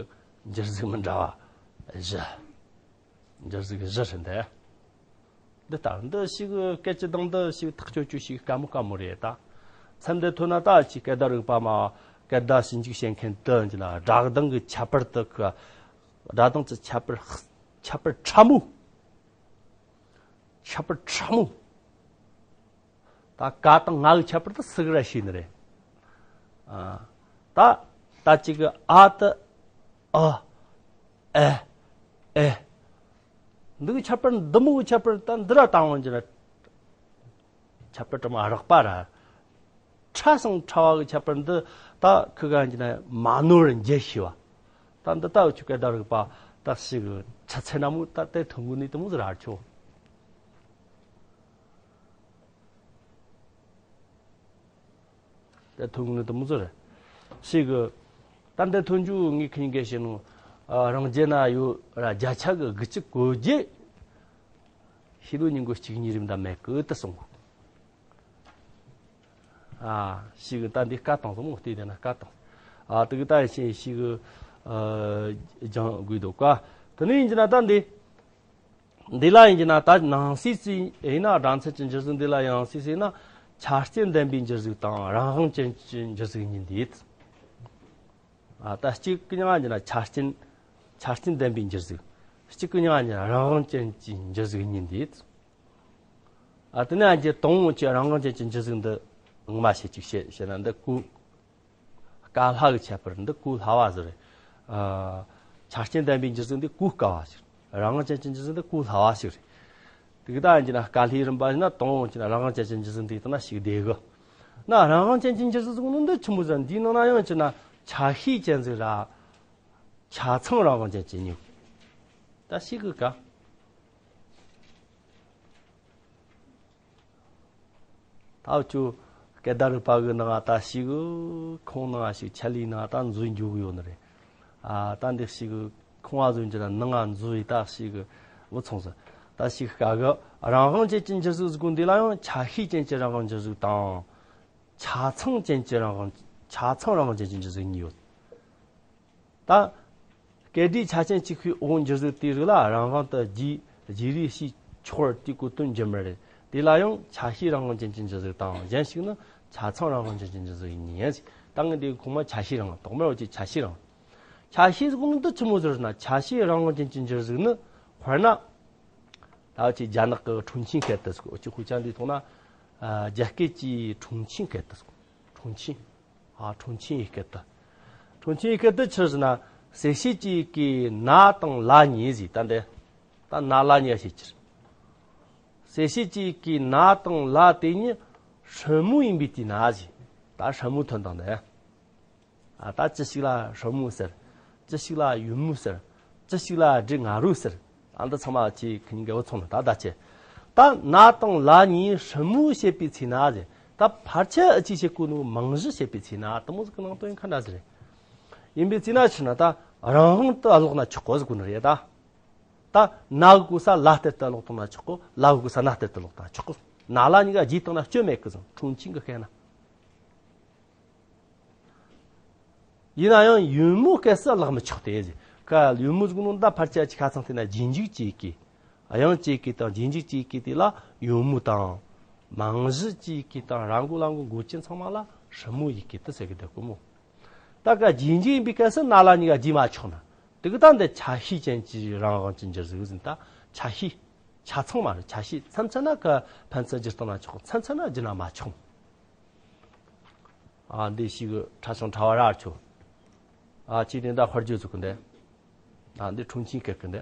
འགྱུར་ཟིག་མི་འདྲ་བ་བཞི། འགྱུར་ཟིག་བཞི་ཧྲིལ་འདི། འདི་ལྟར་འདི་ཞིག་སྐད་ཀྱི་གདངས་འདི་ཞིག་ཐག་ཆོད་རྒྱུ་ཞིག་དཀའ་མོ་དཀའ་མོ་རེད་ད། མཚམས་འདི་ཐོན་ན་ད་ཅིག་སྐད་བརྡ་རིག་པ་མ། སྐད་བརྡ་ཞིབ་འཇུག་བྱེད་མཁན་དུ་ཡིན་གྱི་ན། སྒྲ་གདངས་ཀྱི་ཁྱད་པར་དུ་གི། སྒྲ་གདངས་ཀྱི་ཁྱད་པར། ཁྱད་པར་ཕྲ་མོ། ཁྱད་པར་ཕྲ་མོ། ད་ག་དང་ང་གི་ཁྱད་པར་དུ་སུ་གི་ར་ཤེས་ནི་རེད། ཨ། ད་ད་ཅིག་གི་ཨ་དུ་ཨ། ཨེ། ཨེ། འདི་གི་ཁྱད་པར། འདི་མོ་གི་ཁྱད་པར་ད་འདི་ར་བཏང་བ་ཡིན་གྱི་ན། ཁྱད་པར་དུ་མ་རགས་པ་ར། ཕྲ་ཞིང་ཕྲ་བ་གི་ཁྱད་པར་འདི་ད་ཁི་ག་ཡིན་ན་མ་ནོར་བར་འགྱེད་ཤེས་པ། ད་འདི་ལྟ་བུ་ཆོ་ག་ད་རིག་པ་ད་ཞིག་ཆ་ཚད་ན་མོ་ད་དེ་ཐུན་གོ་ནས་དེ་མོ་ཟིག་ར་ཆོ། དེ་ཐུན་གོ་ནས་དེ་མོ་ཟིག་རེད། ཞིག་ད་འདི་ཐུན་ཆུ་ངས་ཁིན་གེ་ཤེས་ནོ། རང་རྒྱལ་ན་ཡོད་ར་བརྒྱ་ཆ་གི་དགུ་བཅུ་གོ་བརྒྱད། ཤེས་ལོ་ཉིན་གོ་གཅིག་གཉིས་རིམ་ད་མེད་གི་དེ་སོང་གོ། ཨ་ཞིག་ད་འདི་བཀའ་བཏང་སོང་མོ་བལྟས་དེ་ན་བཀའ་བཏང་། ཨ་དེ་གི་ད་ཡིན་ཞིག་ཞིག་ཨ་སྦྱང་དགོས་འདུག་ག། དེ་ནས་ཡིན་གྱི་ན་ད་འདི་འདི་ལ་ཡིན་གྱི་ན་ད་ནང་གསེས་སུ་ཡིན་ན་སྒྲ་མཚན་གྱི་འགྱུར་གཟུགས། འདི་ལ་ཡང་གསེས་སུ་ཡིན་ན་ཆ་རྐྱེན་ལྡན་པའི་འགྱུར་གཟུགས་དང་རང་དབང་ཅན་གྱི་འགྱུར་གཟུགས་གཉིས་འདུས། ཨ་ད་གཅིག་གི་མྱིང་ང་ཡིན་གྱི་ན་ཆ་རྐྱེན་ཆ་རྐྱེན་ལྡན་པའི་འགྱུར་གཟུགས། གཅིག་གི་མྱིང་ང་ཡིན་གྱི་ན་རང་དབང་ཅན་གྱི་འགྱུར་གཟུགས་གཉིས་འདུས། ཨ་དེ་ནས་ཨ་ཅེ་དང་པོ་ཅེ་རང་དབང་ཅན་གྱི་འགྱུར་གཟུགས་འདི་ངོ་མ་བཤད་ཅིག་བཤད་བཤད་ན་འདི་གོ། དཀའ་སླ་གི་ཁྱད་པར་འདི་གོ་སླ་བ་ཟིག་རེད། ཨ་ཆ་རྐྱེན་ལྡན་པའི་འགྱུར་གཟུགས་འདི་གོ་དཀའ་བ་ཞིག། རང་དབང་ཅན་གྱི་འགྱུར་གཟུགས་འདི་གོ་སླ་བ་ཞིག་རེད། དེ་གི་ད་ཡིན་གྱི་ན་དཀའ་སླའི་རིམ་པ་ཡིན་ན་དང་པོ་ཅེ་ན་རང་དབང་ཅན་གྱི་འགྱུར་གཟུགས་འདི་ཡིན་ན་ཞིག་བདེ་གི། ན་རང་དབང་ཅན་གྱི་འགྱུར་གཟུགས་ཟེར་གོ་ནོ་འདི་ཆི་མོ་ཟིག། འདིའི་ནང་ན་ཡང་ཅེ་ན་ཆ་ཤས་ཅན་ཟིག་ར། ཆ་ཚང་རང་དབང་ཅན་གྱི་གཉིས། ད་ཞིག་གི་ཀ། ད་ཆུ་སྐད་བརྡ་རིག་པ་གི་ནང་ད་ཞིག་གི་ཁོང་ནང་ཞིག་ཆ་ལི་ནང་ད་འཛུལ་འཇུག་ཡོད་ནི་རེད། ཨ་ད་འདི་ཞིག་གི་ཁོང་བ་འཛུལ་འཇུག་ན་ནང་འཛུལ་ཡི་ད་ཞིག་གི་བུ་ཚོང་ཟེར། ད་ཞིག་གི་ཀ་གི་རང་དབང་ཅན་གྱི་འགྱུར་གཟུགས་ཟེར་གོ་འདི་ལ་ཡང་ཆ་ཤས་ཅན་གྱི་རང་དབང་འགྱུར་གཟུགས་དང་། ཆ་ཚང་ཅན་གྱི་རང་དབང་ཆ་ཚང་རང་དབང་ཅན་གྱི་འགྱུར་གཟུགས་གཉིས་ཡོད། ད་སྐད་སྒྲའི་ཆ་ཅན་གཅིག་ཤོས་འོག་འགྱུར་གཟུགས་དེའི་རིགས་ལ་རང་དབང་དུ་རྗེས་རྗེས་རིས་ཤས་ཆོག་པར་དེའི་གོ་དོན་འགྱུར་མི་རེད། དེ་ལ་ཡང་ཆ་ཤས་རང་དབང་ཅན་གྱི་འགྱུར་གཟུགས་དང་གཞན་ཞིག་ནི་ཆ་ཚང་རང་དབང་ཅན་གྱི་འགྱུར་གཟུགས་ཡིན་ཟེར། ད་ངས་འདི་གོང་མ་ཆ་ཤས་རང་དབང་དོག་མེད་འོ་ཅེ་ཆ་ཤས་རང་དབང་། ཆ་ཤས་ཟེར་གོ་ནོ་འདི་ཆི་མོ་ཟིག་རེད་ན་ཆ་ཤས་རང་དབང་ཅན་གྱི་འགྱུར་གཟུགས་ནི་དཔེར་ན། ད་ཅི་རྒྱ་ནག་གི་ཁྲུང་ཆིང་སྐད་དུ་ཟེར་གོ་ཅི་ཧུ་ཅང་འདི་ཐོག་ན། ཨ་རྒྱ་སྐད་ཀྱི་ཁྲུང་ཆིང་སྐད་དུ་ཟེར་གོ་ཁྲུང་ཆིང་། ཨ་ཁྲུང་ཆིང་ཡི་སྐད་དུ། ཁྲུང་ཆིང་ཡི་སྐད་དུ་ཆི་ཟེར་ན། གསལ་བྱེད་ཀྱི་ཡི་གེ་ན་དང་ལ་གཉིས་ཟེར། ད་འདི་ད་ན་ལ་གཉིས་བཤད་ཀྱི་རེད། གསལ་བྱེད་ཀྱི་ཡི་གེ་ན་དང་ལ་དེ་གཉིས་སྲུ་མོ་ཡིན་པའི་དུས་ན་ཟེར། ད་སྲུ་མོ་ཐོན་དང་འདི། ཨ་ད་ཅི་ཞིག་ལ་སྲུ་མོ་ཟེར། ཅི་ཞིག་ལ་ཡུ་མོ་ཟེར། ཅི་ཞིག་ལ་འབྲི་ང་རོ་ཟེར། ཨ་འདི་ཚང་མ་ཅི་ཁི་ཉིན་གི་བུ་ཚོང་ནི་ད་ད་ཅི། ད་ན་དང་ལ་གཉིས་སྲུ་མོ་བྱེད་པའི་ཚེ་ན་ཟེར། ད་ཕལ་ཆེར་ཨ་ཅི་བྱེད་གོ་ནོ་མང་གཞི་བྱེད་པའི་ཚེ་ན་དེ་མོ་ཟིག་གི་ནང་དོན་ཁ་འདྲ་ཟིག་རེད། ཡིན་པའི་ཚེ་ན་ཕྱིར་ན་ད་རང་དབང་དུ་ལོག་ན་ཆོག་གོ་ཟེར་གོ་ནི་རེད་ད། ད་ན་གི་གོ་ས་ལ་སྟེར་དུ་ལོག་བཏང་ན་ཆོག་གོ། ལ་གི་གོ་ས་ན་སྟེར་དུ་ལོག་བཏང་ཆོག་གོ། ན་ལ་གཉིས་ཀ་རྗེས་བཏང་ན་སྐྱོན་མེད་གི་ཟེར་ཁྲུང་ཆིང་གི་བཤད་ན། ཡིན་ན་ཡང་ཡུ་མོའི་སྐད་སུ་བརླག་མི་ཆོག་སྟེ་ཟེར། ཀ་ཡུ་མོ་ཟེར་གོ་ནོ་ད་ཕལ་ཆེར་ཅིག་ཁ་ཚང་དེ་ན་རྗེས་འཇུག་ཅིག་གི། དབྱངས་ཅིག་གི་དང་རྗེས་འཇུག་ཅིག་གི་དེ་ལ་ཡུ་མོ་དང་། མང་གཞི་ཅིག་གི་དང་ར་མགོ་ལ་མགོ་མགོ་ཅན་ཚང་མ་ལ་སྲུ་མོ་ཡི་གེ་དུ་ཟེར་གི་འདུག་གོ་མོ། ད་ཀ་རྗེས་འཇུག་ཡིན་པའི་སྐད་སུ་ན་ལ་གཉིས་ཀ་རྗེས་མ་ཆོག་ན། དེ་གི་ད་འདི་ཆ་ཤས་ཅན་གྱི་རང་དབང་གི་འགྱུར་གཟུགས་ཟེར་ད་ཆ་ཤས། ཆ་ཚང་མ་རེད་ཆ་ཤས་མཚམས་མཚམས་ན་ཀ་ཕན་ཚུན་བསྒྱུར་བཏང་ན་ཆོག་མཚམས་མཚམས་ན་བསྒྱུར་ན་མ་ཆོག་ཨ་འདི་ཞིག་ཕྲ་ཞིང་ཕྲ་བ་ར་ཆོ། ཨ་ཅི་དེ་འདྲ་དཔེར་བརྗོད་ཚུགས་གི་འདི། ཨ་འདི་ཁྲུང་ཆིང་སྐད་གི་འདི།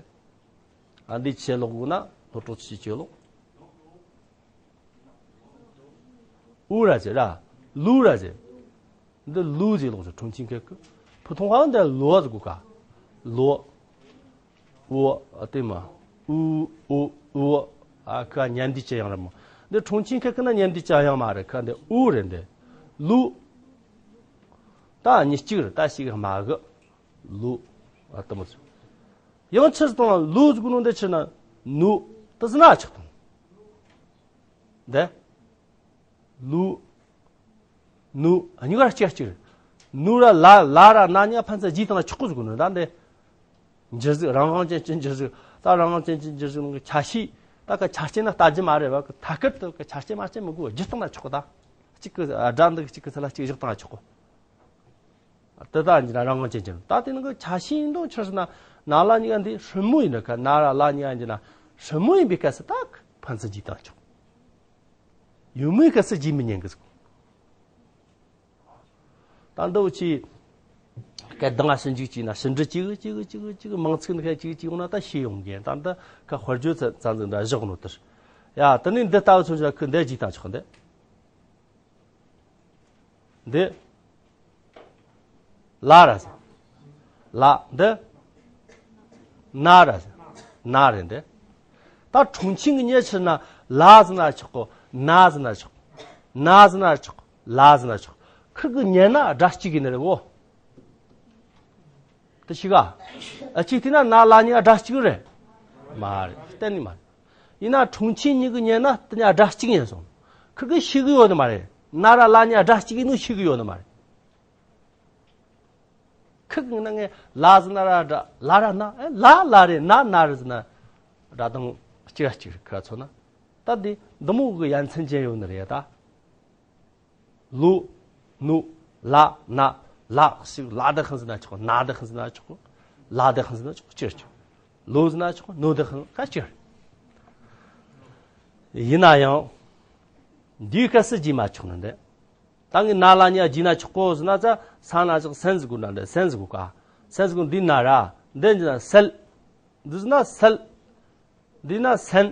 ཨ་འདི་ཆེ་ལོག་གུ་ན་ལྷོ་ཀྲོག་ཆི་ཆེ་ལོག་ཨུ་ར་ཟེར་ར། ལུ་ར་ཟེར། འདི་ལུ་ཟེར་ལོག་ཟེར་ཁྲུང་ཆིང་སྐད་གི། ཕུ་ཐུང་ཧང་འདི་ལོ་ཟེར་གོ་ཀ་ལོ། ཨོ། ཨ་དེ་མ། ཨུ། ཨོ། ཨོ། ཨ་ཁ་ཉན་དུས་ཅི་ཡང་ར་མོ། འདི་ཁྲུང་ཆིང་ཁ་ཁ་ན་ཉན་དུས་ཅི་ཡང་མ་རེད་ཁ་འདི་ཨུ་རེད་འདི། ལུ། ད་གཉིས་གཅིག་རེད་ད་ཞིག་མ་གི་ལུ། ཨ་དེ་མོ་ཚོ། ཡང་ཕྱིར་དང་ལུ་ཟེར་གོ་ནོ་འདི་ཕྱིར་ན་ནུ། དེ་ཟེར་ན་ཆོག་དང་། འདི། ལུ། ནུ། གཉིས་ཀ་གཅིག་གཅིག་རེད། ནུ་ར་ལ་ལ་ར་ན་གཉིས་ཕན་ཚུན་རྗེས་བཏང་ན་ཆོག་གི་ཟེར་གོ་ནོ་ད་འདི། འགྱུར་གཟུགས་རང་དབང་ཅན་གྱི་འགྱུར་གཟུགས་ད་རང་དབང་ཅན་གྱི་འགྱུར་གཟུགས་ནང་གི་ཆ་ཤས་ད་ག་ཆ་རྐྱེན་ན་ལྟ་རྒྱུ་མ་རེད་བ་གི་ཐད་ཀར་དུ་གི་ཆ་རྐྱེན་མ་རྐྱེན་མི་དགོས་བསྒྱུར་བཏང་ན་ཆོག་གི་ད། གཅིག་གི་སྒྲ་འདི་གི་གཅིག་གི་ཚུལ་ལ་གཅིག་བཞག་བཏང་ན་ཆོག་གི། དེ་དག་འདི་ན་རང་དབང་ཅན་གྱི་ད་དེ་ནང་གི་ཆ་ཤས་ཡིན་དོ་ཆི་ཟེར་ན་ན་ལ་གཉིས་ཀ་འདི་སྲུ་མོ་ཡིན་ན་ག་ན་ར་ལ་གཉིས་ཀ་འདི་ན་སྲུ་མོ་ཡིན་པའི་སྐབས་སུ་ད་ཕན་ཚུན་རྗེས་བཏང་ཆོག་ཡུ་མོའི་སྐབས་སུ་རྗེས་མི་ཉན་གི་ཟེར། ད་འདི་འུ་ཆི་སྐད་གདངས་ཞིབ་འཇུག་བྱས་ན་ཞིབ་འབྲི་གཅིག་གཅིག་གཅིག་གཅིག་མང་ཚིག་འདི་ཁ་གཅིག་གཅིག་ཡོང་ན་ད་ཤེས་ཡོང་གི་ད་འདི་ཁ་དཔེར་བརྗོད་ཙམ་ཙམ་ཟིག་འདྲ་བཞག་ནོ་དེར། ཡ་དེ་ནས་འདི་ལྟ་བུ་ཚོ་ཞིག་ཁུ་འདི་རྗེས་བཏང་ཆོག་འདི། འདི། ལ་ར་ཟེར། ལ། འདི། ན་ར་ཟེར། ན་རེད་འདི། ད་ཁྲུང་ཆིང་གི་མྱི་ཕྱིར་ན་ལ་ཟེར་ན་ཆོག་གོ། ན་ཟེར་ན་ཆོག་ན་ཟེར་ན་ཆོག་ལ་ཟེར་ན་ཆོག་ཁིར་གི་མྱི་ན་སྒྲ་གཅིག་ཡིན་ནི་རེད་བོ། དེ་ཤི་ག་ཨ་ཅིག་དེ་ན་ན་ལ་གཉིས་སྒྲ་གཅིག་རེད། མ་རེད། གཏན་ནས་མ་རེད། ཡིན་ན་ཁྲུང་ཆིང་གཉིས་ཀྱི་མྱི་ན་དེ་གཉིས་སྒྲ་གཅིག་ཡིན་སོང་། ཁིར་གི་ཤི་གི་ཡོད་ནི་མ་རེད། ན་ར་ལ་གཉིས་སྒྲ་གཅིག་ཡིན་ནོ་ཤི་གི་ཡོད་ནི་མ་རེད། ཁིར་གི་ན་ངས་ལ་ཟེར་ན་ར་སྒྲ་ལ་ར་ན། ཨེ་ལ་ལ་རེད། ན་ན་རེད་ཟེར་ན་སྒྲ་གདངས་གཅིག་ར་གཅིག་རེད། ཁིར་ཚོ་ན་ད་འདི་འདི་མོ་གི་ཡ་མཚན་ཅན་ཡོད་ནི་རེད་ད། ལུ། ནུ། ལ། ན། ལ་ཞིག་ལ་དེ་ཁང་ཟེར་ན་ཆོག་ན་དེ་ཁང་ཟེར་ན་ཆོག་ལ་དེ་ཁང་ཟེར་ན་ཆོག་ཅིར་ཆོག་ལུ་ཟེར་ན་ཆོག་ནུ་དེ་ཁང་ཁ་ཅིར། ཡིན་ན་ཡང་། འདིའི་སྐབས་སུ་བགྱིས་མ་ཆོག་ནི་འདི། ད་ངས་ན་ལ་གཉིས་བགྱིས་ན་ཆོག་གོ་ཟེར་ན་ཙ་ས་ན་ཅིག་སན་ཟེར་དགོས་ན་འདི་སན་ཟེར་དགོས་ཀ་སན་ཟེར་དགོས། འདི་ན་ར། འདི་འདི་ན་སལ། འདི་ན་སན།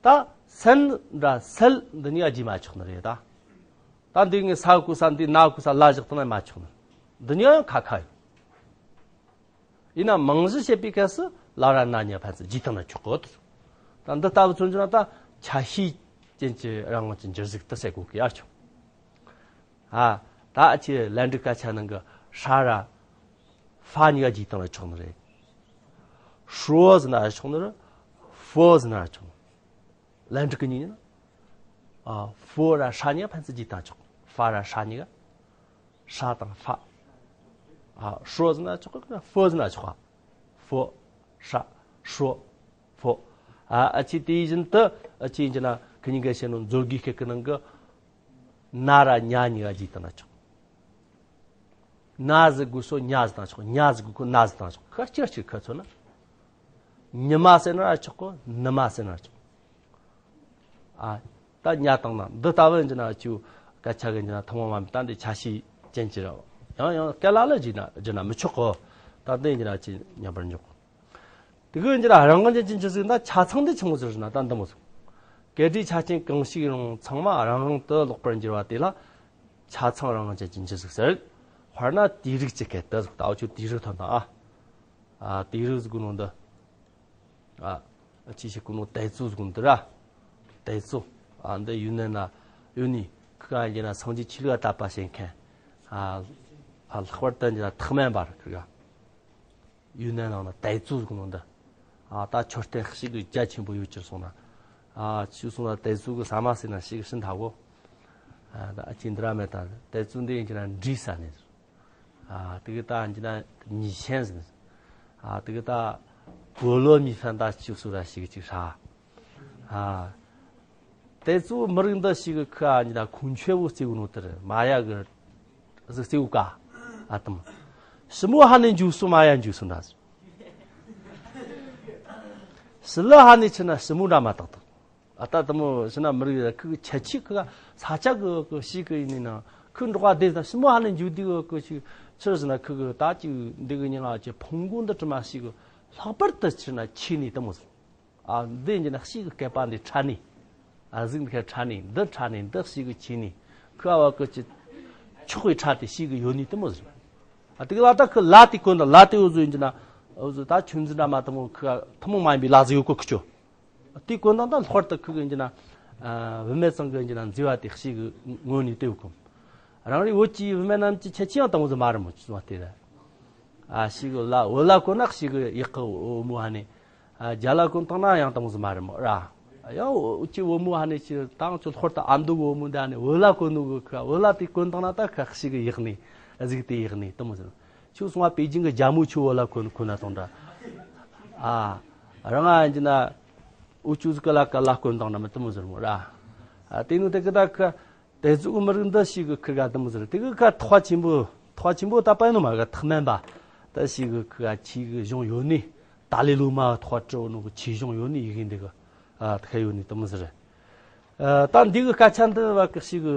ད་སན་འདྲ་སལ་འདི་གཉིས་ཀ་བགྱིས་མ་ཆོག་ནི་རེད་ད། ད་འདི་ངས་ས་གོ་ས་འདི་ན་གོ་ས་ལ་བཞག་བཏང་ན་མ་ཆོག་ནི། འདི་གཉིས་ཀ་ཁ་ཁ་ཡོད། ཡིན་ན་མང་གཞི་བཤད་པའི་སྐབས་སུ་ལ་ར་ན་གཉིས་ཕན་ཚུན་བགྱིས་བཏང་ན་ཆོག་གོ། ད་འདི་ལྟ་བུ་མཚོན་རྒྱུ་ན་ད་ཆ་ཤས་ཅན་གྱི་རང་དབང་གི་འགྱུར་གཟུགས་དེ་ཟེར་དགོས་ཀྱི་ཡ་ཆོག་ཨ། ད་ཨ་ཆེ་ལན་འགྲིག་སྐད་ཆ་ནང་གི་ཧྲ་ར་ཧྥ་གཉིས་ཀ་བགྱིས་བཏང་ན་ཆོག་ནི་རེད། ཧྲོ་ཟེར་ན་ཆོག་ནི་རེད། ཧྥོ་ཟེར་ན་ཆོག་ནི། ལན་འགྲིག་གི་གཉིས་ཡིན་ན། ཨ། ཧྥོ་ར་ཧྲ་གཉིས་ཀ་ཕན་ཚུན་བགྱིས་བཏང་ཆོག་ཧྥ་ར་ཧྲ་གཉིས་ཀ་ཧྲ་དང་ཧྥ། ཨ། ཧྲོ་ཟེར་ན་ཆོག་གི་ཧྥོ་ཟེར་ན་ཆོག་ཧྥོ། ཧྲ། ཧྲོ། ཧྥོ། ཨ། ཨ་ཆེ་དེ་བཞིན་དུ་ཨ་ཆེ་ཡིན་གྱི་ན་ཁི་གཉིས་ཀ་བཤད་ནོ་མཛོད་དགེ་སྐད་ཀྱི་ནང་གི་ན་ར་ཉ་གཉིས་ཀ་བགྱིས་བཏང་ན་ཆོག་ན་ཟེར་དགོས་སོ་ཉ་ཟེར་བཏང་ཆོག་ཉ་ཟེར་དགོས་ཁོ་ན་ཟེར་བཏང་ཆོག་ཁ་ཅིག་ཅིག་ཁ་ཚོ་ན། ཉི་མ་ཟེར་ན་ཆོག་གོ་ནུ་མ་ཟེར་ན་ཆོག་ཨ། ད་ཉ་བཏང་ན་འདི་ལྟ་བུ་ཡིན་གྱི་ན་ཅིའུ་སྐད་ཆ་གི་ཡིན་གྱི་ན་ཐུན་མོང་མ་ཡིན་ད་འདི་ཆ་ཤས་ཅན་གྱི་ར། ཡང་ཡང་སྐད་ལ་ལ་བགྱིས་ན་བགྱིས་ན་མི་ཆོག་གོ་ད་འདི་ཡིན་གྱི་ན་ཅི་ཉམས་པར་འཇོག་དེ་གི་འགྱུར་རང་དབང་ཅན་གྱི་འགྱུར་ཟིག་ན་ཆ་ཚང་འདི་ཆི་མོ་ཟིག་ཟེར་ན་ད་འདི་མོ་ཟིག་སྐད་སྒྲའི་ཆ་ཅན་གང་ཞིག་ཡིན་རུང་ཚང་མ་རང་དབང་དུ་ལོག་པར་འགྱུར་བ་དེ་ལ་ཆ་ཚང་རང་དབང་ཅན་གྱི་འགྱུར་ཟིག་ཟེར། དཔེར་ན་དུས་རིགས་ཀྱི་སྐད་དུ་ཟིག་ད་འུ་ཆོ་དུས་རིགས་ཐོན་དང་ཨ། ཨ། དུས་རིགས་ཟིག་གི་ནང་དུ། ཨ། ཅི་ཞིག་གི་ནང་དེ་ཙུ་ཟིག་གི་ནང་དུ་ར། དེ་ཙུ། ཨ། འདི་ཡུན་ནན་ན་ཡོད་ནི་ཁི་ག་ཡིན་ན་སངས་རྒྱས་ཆོས་ལུགས་ལ་དད་པ་བྱེད་མཁན། ཨ། ཨ། ལྷག་པར་དུ་འདི་ལ་ཐེག་དམན་པ་རེད་ཁི་ག་ཡུན་ནན་ནང་ན་དེ་ཙུ་གི་ནང་དུ། ཨ། ད་མཆོད་རྟེན་ཞིག་གི་རྒྱ་ཆེན་པོ་ཡོད་ཅེས་སོང་ན། ཨ། ཆུ་སོང་ན་དེ་ཙུ་གི་ས་མ་ཟེར་ན་ཞིག་ཤིན་ཐ་གོ་ཨ། ད་ཨ་ཅི་འདི་ར་མེད་ད་དེ་ཙུ་འདི་ཡིན་གྱི་ན་འབྲི་ས་ནས། ཨ། དེ་གི་ད་ཡིན་གྱི་ན་མི་ཤེས་ཟེར། ཨ། དེ་གི་ད་གོ་ལོ་མི་ཕན་ད་ཆུ་སོ་ར་ཞིག་ཅིག་ཧྲ། ཨ། དེ་ཚོ་མི་རིགས་འདི་ཞིག་གི་ཁ་ཨ་ནི་ད་ཁུང་ཆོས་བོ་རྩེ་བོ་ནོ་དེར་མ་ཡ་གི་ཟིག་རྩེ་བོ་ཀ་ཨ་དམ། ཞི་མོ་ཧ་ནི་འཇུ་སུ་མ་ཡ་འཇུ་སུ་འདྲ་ཟིག་ཞི་ལི་ཧ་ནི་ཆི་ན་ཞི་མོ་འདྲ་མ་ཏག་ཏག་ཨ་ད་དམ་མོ་ཞི་ན་མི་རིགས་ཁུ་ཆ་ཆི་ཁུ་ས་ཆ་གི་གི་ཞིག་གི་ཡིན་ན་ཁུ་འབྲོག་པ་དེ་ད་ཞི་མོ་ཧ་ནི་འཇུ་དུས་གི་ཞིག་ཆི་ཟིག་ན་ཁུ་གི་ད་ཅིག་འདི་གི་ཉིན་ང་ཅི་ཕུང་གུ་འདི་དྲི་མ་ཞིག་གི་ལྷག་པར་དུ་ཆི་ན་ཆི་ནི་དམ་མོ་ཟིག་ཨ། འདི་ཡིན་གྱི་ན་ཤིག་གི་སྐད་པ་འདི་ཕྲ་ནི། ཨ། གཟུགས་འདི་ཁ་ཕྲ་ནི་འདི་ཕྲ་ནི་འདི་ཤིག་གི་ཆི་ནི། ཁུ་ཨ་བ་ཀི་ཅི། ཆོག་གི་ཕྲ་དེ་ཤིག་གི་ཡོད་ནི་དེ་མོ་ཟིག་ཨ། དེ་གི་ལ་ད་ཁུ་ལ་དེ་གོན་ད་ལ་དེ་འུ་ཟོ་ཡིན་གྱི་ན། འུ་ཟོ་ད་ཆུ་འཛིན་འདྲ་མ་དེ་མོ་ཁུ་ཨ་ཐུན་མོང་མ་ཡིན་པའི་ལ་ཟིག་ཡོད་གོ་ཁུ་ཆོ། དེ་གོན་ད་ད་ལྷོར་ད་ཁུ་གི་ཡིན་གྱི་ན། ཨ། བུད་མེད་ཚང་གི་ཡིན་གྱི་ན་མཛེས་པ་དེ་ཤིག་གི་ངོ་ནི་དེ་ཡོད་གོ། རང་རེ་བོད་ཀྱི་བུད་མེད་རྣམས་ཀྱི་ཁྱད་ཆོས་ཡང་དེ་མོ་ཟིག་མ་རེད་མོ་ཆུ་ཚོད་དེ་རེད། ཨ། ཤིག་གི་ལ་བོད་ལ་གོན་ན་ཤིག་གི་ཡག་གི་འོ་མོ་ཧ་ནི། ཨ། རྒྱ་ལ་གོན་བཏང་ན་ཡང་དེ་མོ་ཟིག་མ་རེད་མོ་ར། ཡང་འུ་ཅི་བུ་མོ་ཧ་ནི་ཅི་ཏང་ཅི་ལྷོར་དུ་ཨ་མདོ་གི་བུ་མོ་འདི་ཧ་ནི་བོད་ལ་གོན་ནོ་གི་ཁ་བོད་ལ་དེ་གོན་བཏང་ན་ད་ཁ་ཤི་གི་ཡག་ནི་གཟིགས་དེ་ཡག་ནི་དེ་མོ་ཟེར། ཁྱོད་སོང་བ་པེ་ཅིང་གི་རྒྱ་མོ་ཁྱོད་བོད་ལ་གོན་གོན་ན་སོང་འདྲ། ཨ། རང་ཨ་ཡིན་ན་འུ་ཅུ་ཟིག་ག་ལ་ག་ལ་གོན་བཏང་ན་མི་དེ་མོ་ཟེར་མོ་ར། ཨ། དེ་ནི་དེ་གི་ད་ཁ། དེ་ཚོ་གི་མི་རིགས་འདི་ཞིག་གི་ཁིར་ག་དེ་མོ་ཟེར། དེ་གི་ཁ་ཐོག་ཆེན་པོ་ཐོག་ཆེན་པོ་ད་པ་ནོ་མ་ག་ཐག་མན་པ། ད་ཞིག་གི་ཁིར་ག་ཆི་གི་གཞུང་ཡོད་ནི། ཏཱ་ལའི་ལོ་མ་ཐོག་བྲི་བོ་ནོ་གི་ཆི་གཞུང་ཡོད་ནི་ཡི་གེ་འདི་གི་ཨ་ཐག་ཡོད་ནི་དེ་མོ་ཟེར། ཨ། ད་འདི་གི་སྐད་ཆ་འདི་བ་གི་ཞིག་གི་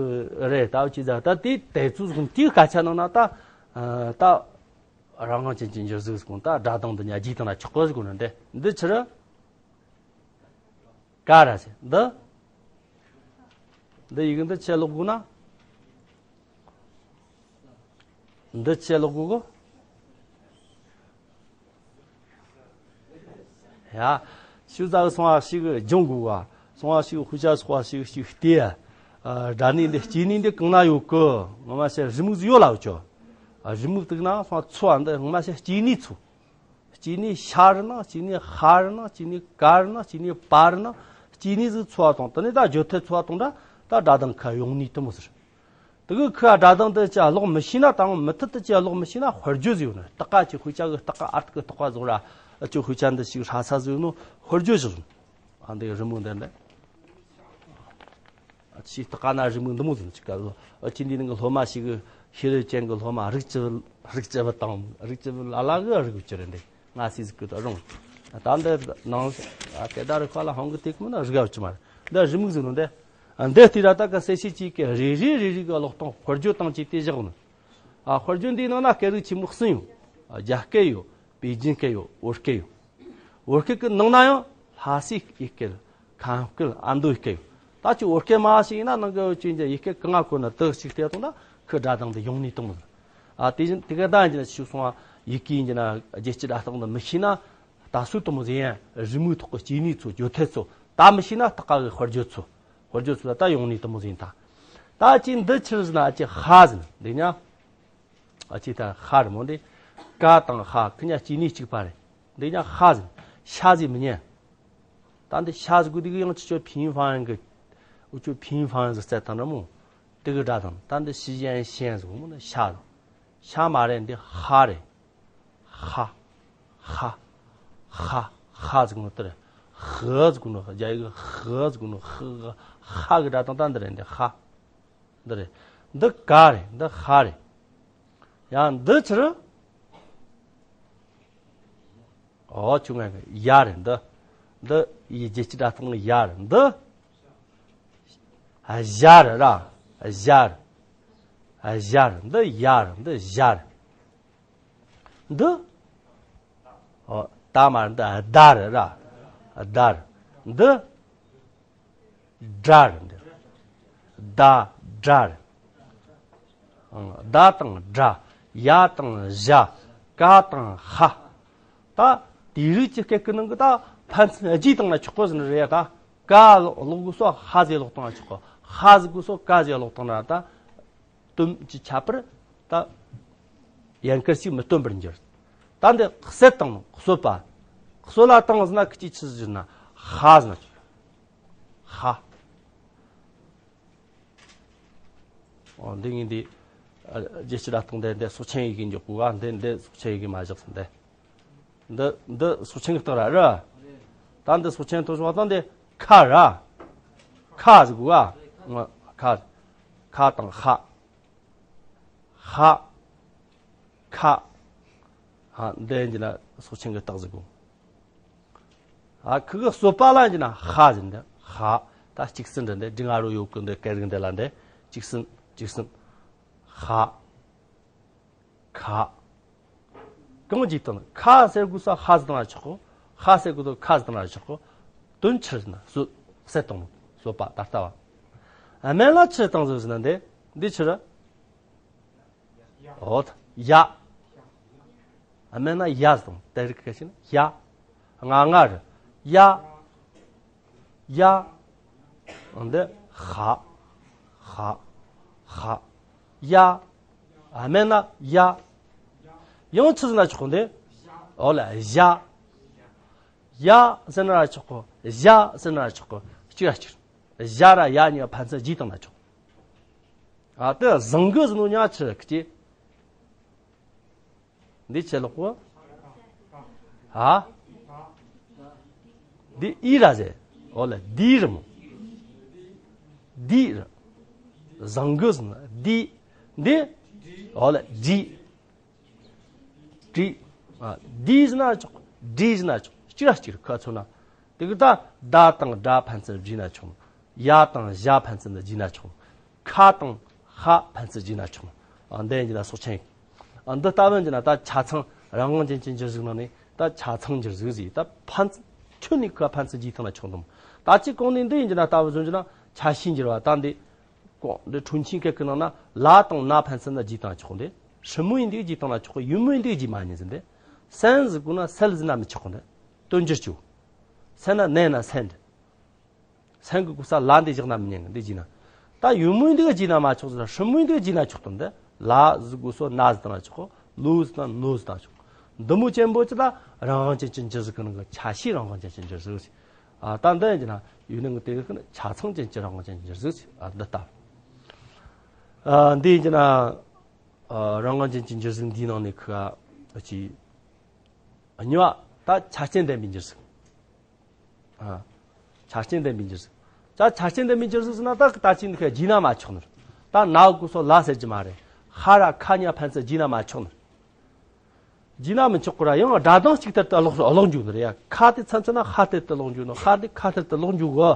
རེད་ད་འུ་ཅི་ཟ་ད་དེ་དེ་ཚོ་གི་དེའི་སྐད་ཆ་ནང་ན་ད་ཨ་ད་རང་དབང་ཅན་གྱི་འགྱུར་གཟུགས་གོང་ད་སྒྲ་གདངས་འདི་ཉ་རྒྱུག་དང་ན་ཆོག་གི་ཟེར་གོ་ནི་འདི་འདི་ཕྱིར། ཀ་ར་ཟེར་འདི། འདི་ཡི་གེ་འདི་ཆེ་ལོག་དགོས་ན། འདི་ཆེ་ལོག་གོ་གོ། ཡ། ཤུ་ཛ་གི་སོང་བ་ཞིག་སྦྱོང་དགོས་བ། སོང་བ་ཞིག་དཔེ་ཆ་སོགས་པ་ཞིག་ཞིག་བལྟས། ཨ། སྒྲ་ནི་འདི་སྐྱེ་ནི་འདི་གང་ན་ཡོད་གི། ངོ་མ་བཤད་རི་མོ་ཟིག་ཡོད་ལ་ཡོད་ཆོ། ཨ། རི་མོ་དུག་ན་སོང་ཚོ་བ་འདི་ངོ་མ་བཤད་སྐྱེ་ནི་ཚོ། སྐྱེ་ནི་ཤ་རི་ན་སྐྱེ་ནི་ཧ་རི་ན་སྐྱེ་ནི་ཀ་རི་ན་སྐྱེ་ནི་པ་རི་ན་སྐྱེ་ནི་ཟིག་ཚོ་བ་དང་དེ་ནས་ད་བརྗོད་ཐད་ཚོ་བ་དང་འདྲ་ད་སྒྲ་གདངས་ཁ་ཡོང་ནི་དུ་མོ་ཟེར། དེ་གི་ཁོས་སྒྲ་གདངས་དེ་ཅི་ཀློག་མི་ཤེས་ན་དང་མུ་མཐུད་དུ་ཅི་ཀློག་མི་ཤེས་ན་དཔེར་བརྗོད་ཟིག་ཡོད་ནི། སྟག་ཀ་ཅི་དཔེ་ཆ་གི་སྟག་ཀ་ཨར་ཏི་གི་སྟག་པ་ཟིག་ར་ཅི་དཔེ་ཆ་འདི་ཞིག་ཧྲ་ས་ཟིག་ཡོད་ནོ་དཔེར་བརྗོད་ཟིག་ཡོད་ནོ། ཨ་འདི་རི་མོ་འདི་འདི་ཨ་ཅི་སྟག་ཀ་ན་རི་མོ་འདི་མོ་ཟིག་ཅི་ཀ་ལོ། ཨ་ཅི་འདི་ནི་གི་སློབ་མ་ཞིག་གི་ཤེས་རིག་ཅན་གི་སློབ་མ་རིག་ཅི་བུ་རིག་ཅི་བུ་དང་རིག་ཅི་བུ་ལ་ལ་གི་རིག་བུ་ཅི་རེད་འདི། ང་སི་ཟིག་གི་ད་རུང་། ད་འདི་ནང་ཨ་སྐད་བརྡ་རིག་པ་ལ་ཧང་གི་ཏིག་མིན་ན་རིག་ཡ་ཅི་མ་རེད། འདི་རི་མོ་ཟིག་ནོ་འདི། ཨ་འདི་ལྟོས་ར་ད་ག་གསལ་བཤད་ཅིག་གི་རེ་རེ་རེ་རེ་གི་ཀློག་སྟངས་དཔེར་བརྗོད་སྟངས་ཅིག་དེ་བཞག་ནོ། ཨ་དཔེར་བརྗོད་འདིའི་ནང་ན་སྐད་རིགས་ཆེན་མོ་གསུམ་ཡོད། ཨ་རྒྱ་སྐད་ཡོད། པེ་ཅིན་སྐད་ཡོད། བོད་སྐད་ཡོད། བོད་སྐད་ཀྱི་ནང་ན་ཡང་ལྷ་སའི་སྐད། ཁམས་སྐད། ཨ་མདོའི་སྐད་ཡོད། ད་ཅི་བོད་སྐད་མ་ཞིག་ཡིན་ན་ནང་གི་ཅི་འདྲ་ཡི་གེ་གང་ང་གོ་ན་དག་ཅིག་བལྟས་སོང་ན་ཁོའི་སྒྲ་གདངས་འདི་ཡོང་ནི་དང་མོ། ཨ་དེ་བཞིན་དེ་ག་ད་ཡིན་ན་ཞུ་སོང་བ་ཡི་གེ་ཡིན་ན་རྒྱལ་སྤྱི་སྒྲ་གདངས་འདི་མི་ཤེས་ན་ད་སུ་དང་མོ་ཟིན་ཡང་རི་མོའི་ཐོག་གི་སྐྱེ་གནས་ཚོ་བརྗོད་ཐད་ཚོ་ད་མི་ཤེས་ན་ད་ཀ་གི་དཔེར་བརྗོད་ཚོ་དཔེར་བརྗོད་ཚོ་ད་ཡོང་ནི་དང་མོ་ཟིན་ད། ད་ཅི་འདི་ཕྱིར་ཟིན་ན་ཅི་ཧ་ཟིན་འདི་ཉ། ཨ་ཅི་ད་ཧ་རི་མོ་འདི། ཀ་དང་ཧ་ཁི་ཉ་སྐྱེ་གནས་གཅིག་པ་རེད། འདི་ཉ་ཧ་ཟིན། ཤ་ཟིན་མི་ཉན། ད་འདི་ཤ་ཟིན་གོ་འདི་གི་ཡང་ཅི་ཆོ་ཕིན་ཧྥང་གི། འུ་ཆོ་ཕིན་ཧྥང་ཟིག་རྩེ་དང་འདྲ་མོ། འདི་གི་སྒྲ་དང་ད་འདི་ཤི་ཞན་ཤན་ཟིག་མོ་ནི་ཤ་ཟིན། ཤ་མ་རེད་འདི་ཧ་རེད། ཧ། ཧ། ཧ། ཧ་ཟིག་མོ་དེ་རེད། ཧ་ཟིག་མོ་རྒྱ་ཡིག་གི་ཧ་ཟིག་མོ་ཧ། ཧ་གི་སྒྲ་དང་ད་འདི་རེད་འདི་ཧ། འདི་རེད། འདི་ཀ་རེད། འདི་ཧ་རེད། ཡང་འདི་ཕྱིར། ཨོ་ཆུང་ང་གི་ཡ་རེད་འདི། འདི་ཡི་རྒྱལ་སྤྱི་སྒྲ་གདངས་ཡ་རེད་འདི། ཨ་ཞ་རེད་ར། ཨ་ཞ་རེད། ཨ་ཞ་རེད་འདི་ཡ་རེད་འདི་ཞ་རེད། འདི། ཨོ་ད་མ་རེད་འདི་ཨ་ད་རེད་ར། ཨ་ད་རེད། འདི། སྒྲ་རེད་འདི། ད་སྒྲ་རེད། ཨང་། ད་དང་སྒྲ། ཡ་དང་བཞག་ཀ་དང་ཧ། ད་དེ་རིགས་ཀྱི་སྐད་ཀྱི་ནང་གི་ད་ཕན་ཚུན་རྗེས་བཏང་ན་ཆོག་གོ་ཟེར་ནི་རེད་ཡ། ད་ཀ་ཀློག་དགོས་སོ་ཧ་ཟེར་ཀློག་བཏང་ན་ཆོག་གོ། ཧ་ཟེར་དགོས་སོ་ཀ་ཟེར་ཀློག་བཏང་ན་ད་དོན་གྱི་ཁྱད་པར་ད་ཡན་གར་ཞིག་མི་སྟོན་པར་འགྱུར། ད་འདི་གསལ་བཏང་ནོ་གསོད་པ། གསོད་ལ་བཏང་ཟེར་ན་ཁི་ཅི་ཆི་ཟེར་ན་ཧ་ཟེར་ན་ཆོག་ཧ། ཨོ་འདི་ངས་འདི། ཨ་རྒྱལ་སྤྱི་སྒྲ་གདངས་འདི་འདི་སོག་ཆེན་ཡི་གེ་འཇོག་དགོས་ག་འདི་འདི་སོག་ཆེན་ཡི་གེ་མ་བཞག་ཟིན་འདི། འདི་འདི་སོག་ཆེན་གྱི་རྟགས་ར་ར། ད་འདི་སོག་ཆེན་ཐོག་བཞག་ད་འདི་ཁ་ར། ཁ་ཟེར་དགོས་ག་ང་ཁ། ཁ་དང་ཧ། ཧ། ཁ། ཧ་འདི་འདི་ན་སོག་ཆེན་གྱི་རྟགས་ཟེར་དགོས། ཨ་ཁི་གི་གསོད་པ་ལ་ཡིན་ན་ཧ་ཟེར་འདི། ཧ། ད་གཅིག་ཟིན་འདི་འདི་འབྲིང་ང་རོ་ཡོད་ཀི་འདི་སྐད་རིགས་འདི་ལ་འདི་གཅིག་ཟིན་གཅིག་ཟིན། ཧ། ཁ། གང་ཅིག་དང་ཁ་ཟེར་དགོས་ས་ཧ་ཟེར་དང་ཆོག་གོ། ཧ་ཟེར་དགོས་ས་ཁ་ཟེར་དང་ཆོག་གོ། དོན་ཕྱིར་ན་གསོད་གསད་དང་གསོད་པ་ད་ལྟ་བ། ཨ་མེ་ལ་ཕྱིར་དང་ཟེར་ཟེར་ན་འདི་འདི་ཕྱིར། འོ་ད་ཡ། ཨ་མེ་ན་ཡ་ཟེར་དང་དེ་རིགས་ཁ་ཤས་ན་ཡ། ང་ང་རེད། ཡ། ཡ། འདི་ཧ། ཧ། ཧ། ཡ། ཨ་མེ་ན་ཡ། ཡང་ཆི་ཟེར་ན་ཆོག་གོ་འདི། འོ་ལ་ཡ། ཡ་ཟེར་ན་ར་ཆོག་གོ། ཡ་ཟེར་ན་ར་ཆོག་གོ། གཅིག་ར་གཅིག་ཡ་ར་ཡ་གཉིས་ཕན་ཚུན་རྗེས་བཏང་ན་ཆོག་ཨ་དེ་བཟང་གི་ཟེར་ནོ་ཉག་ཆི་རེད་ཀི་ཅི། འདི་ཆེ་ལོག་གོ། ཧ། འདི་ཨི་ར་ཟེར། འོ་ལ་འདི་རེད་མོ། འདི་རེད། བཟང་གི་ཟེར་ན་འདི། འདི། འོ་ལ་འདི། འདི། ཨ་འདི་ཟེར་ན་ཆོག་འདི་ཟེར་ན་ཆོག་གཅིག་ར་གཅིག་ར་ཁ་ཚོ་ན། དེ་གི་ད་ད་དང་སྒྲ་ཕན་ཚུན་བསྒྲིགས་ན་ཆོག་ཡ་དང་བཞ་ཕན་ཚུན་བསྒྲིགས་ན་ཆོག་ཁ་དང་ཧ་ཕན་ཚུན་བསྒྲིགས་ན་ཆོག་ཨ་འདི་ཡིན་ན་སོག་ཆེན། ཨ་འདི་ལྟ་བུ་ཡིན་ན་ད་ཆ་ཚང་རང་དབང་ཅན་གྱི་འགྱུར་གཟུགས་ནང་ནས་ད་ཆ་ཚང་འགྱུར་གཟུགས་ཟིག་ད་ཕན་ཚུན་ཁྱོན་ནས་ཁ་ཕན་ཚུན་བསྒྲིགས་བཏང་ན་ཆོག་འདུག་ད་ཅི་གོང་ནས་འདི་ཡིན་ན་ལྟ་བུ་བཟུང་རྒྱུ་ན་ཆ་ཤས་འགྱུར་བ་ད་འདི། གོང་འདི་འཁྲུན་ཆེན་སྐད་ཀྱི་ནང་ན་ལ་དང་ན་ཕན་ཚུན་ན་བསྒྲིགས་བཏང་ཆོག་འདི། ཧྲིལ་མོ་ཡིན་དུས་བརྗེས་བཏང་ན་ཆོག་གི། ཡུ་མོ་ཡིན་དུས་བརྗེས་མ་ཉན་ཟིན་ཏེ། སན་ཟེར་དགོས་ན་སལ་ཟེར་ན་མི་ཆོག་གི་འདི། དོན་སྒྱུར་བཅོས། སན་ན་ནན་ན་སན་འདི། སན་གི་གོ་ས་ལ་འདི་བཞག་ན་མི་ཉན་གི། འདི་བརྗེས་ན། ད་ཡུ་མོ་ཡིན་དུས་བརྗེས་ན་མ་ཆོག་ཟེར། ཧྲིལ་མོ་ཡིན་དུས་བརྗེས་ན་ཆོག་གི་འདི། ལ་ཟེར་དགོས་སོ་ན་ཟེར་བཏང་ན་ཆོག་གི། ལུ་ཟེར་བཏང་ན་ནོ་ཟེར་བཏང་ན་ཆོག་གི། འདི་མོ་ཅན་པོ་ཅི་ད་རང་དབང་ཅན་གྱི་འགྱུར་གཟུགས་ཀྱི་ནང་གི་ཆ་ཤས་རང་དབང་ཅན་གྱི་འགྱུར་གཟུགས་ཟེར། ཨ། ད་འདི་ཡིན་གྱི་ན་ཡུལ་ནང་གི་དེ་གི་ཆ་ཚང་ཅན་གྱི་རང་དབང་ཅན་གྱི་འགྱུར་གཟུགས་ཟེར། ཨ། འདི་ལྟ། ཨ། འདི་ཡིན་གྱི་ན། ཨ། རང་དབང་ཅན་གྱི་འགྱུར་གཟུགས་འདིའི་ནང་ནས་ཁི་ག་ཅི། གཉིས་པ་ད་ཆ་རྐྱེན་ལྡན་པའི་འགྱུར་གཟུགས། ཨ། ཆ་རྐྱེན་ལྡན་པའི་འགྱུར་གཟུགས། ད་ཆ་རྐྱེན་ལྡན་པའི་འགྱུར་གཟུགས་ཟེར་ན་ད་ད་ཅི་འདི་ཁ་བརྗེས་ན་མ་ཆོག་ནི། ད་ན་གོ་སོ་ལ་ཟེར་གྱི་མ་རེད། ཧ་ར་ཁ་གཉིས་ཕན་ཚུན་བརྗེས་ན་མ་ཆོག་ནི། བརྗེས་ན་མི་ཆོག་གི་ར། ཡང་སྒྲ་གདངས་གཅིག་ལྟར་དུ་ཀློག་ཀློག་འགྱོ་ནི་རེད་ཡ། ཁ་དེ་ཚན་ཚན་ན་ཧ་ལྟར་དུ་ཀློག་འགྱོ་ནི། ཧ་དེ་ཁ་ལྟར་དུ་ཀློག་འགྱོ་གི།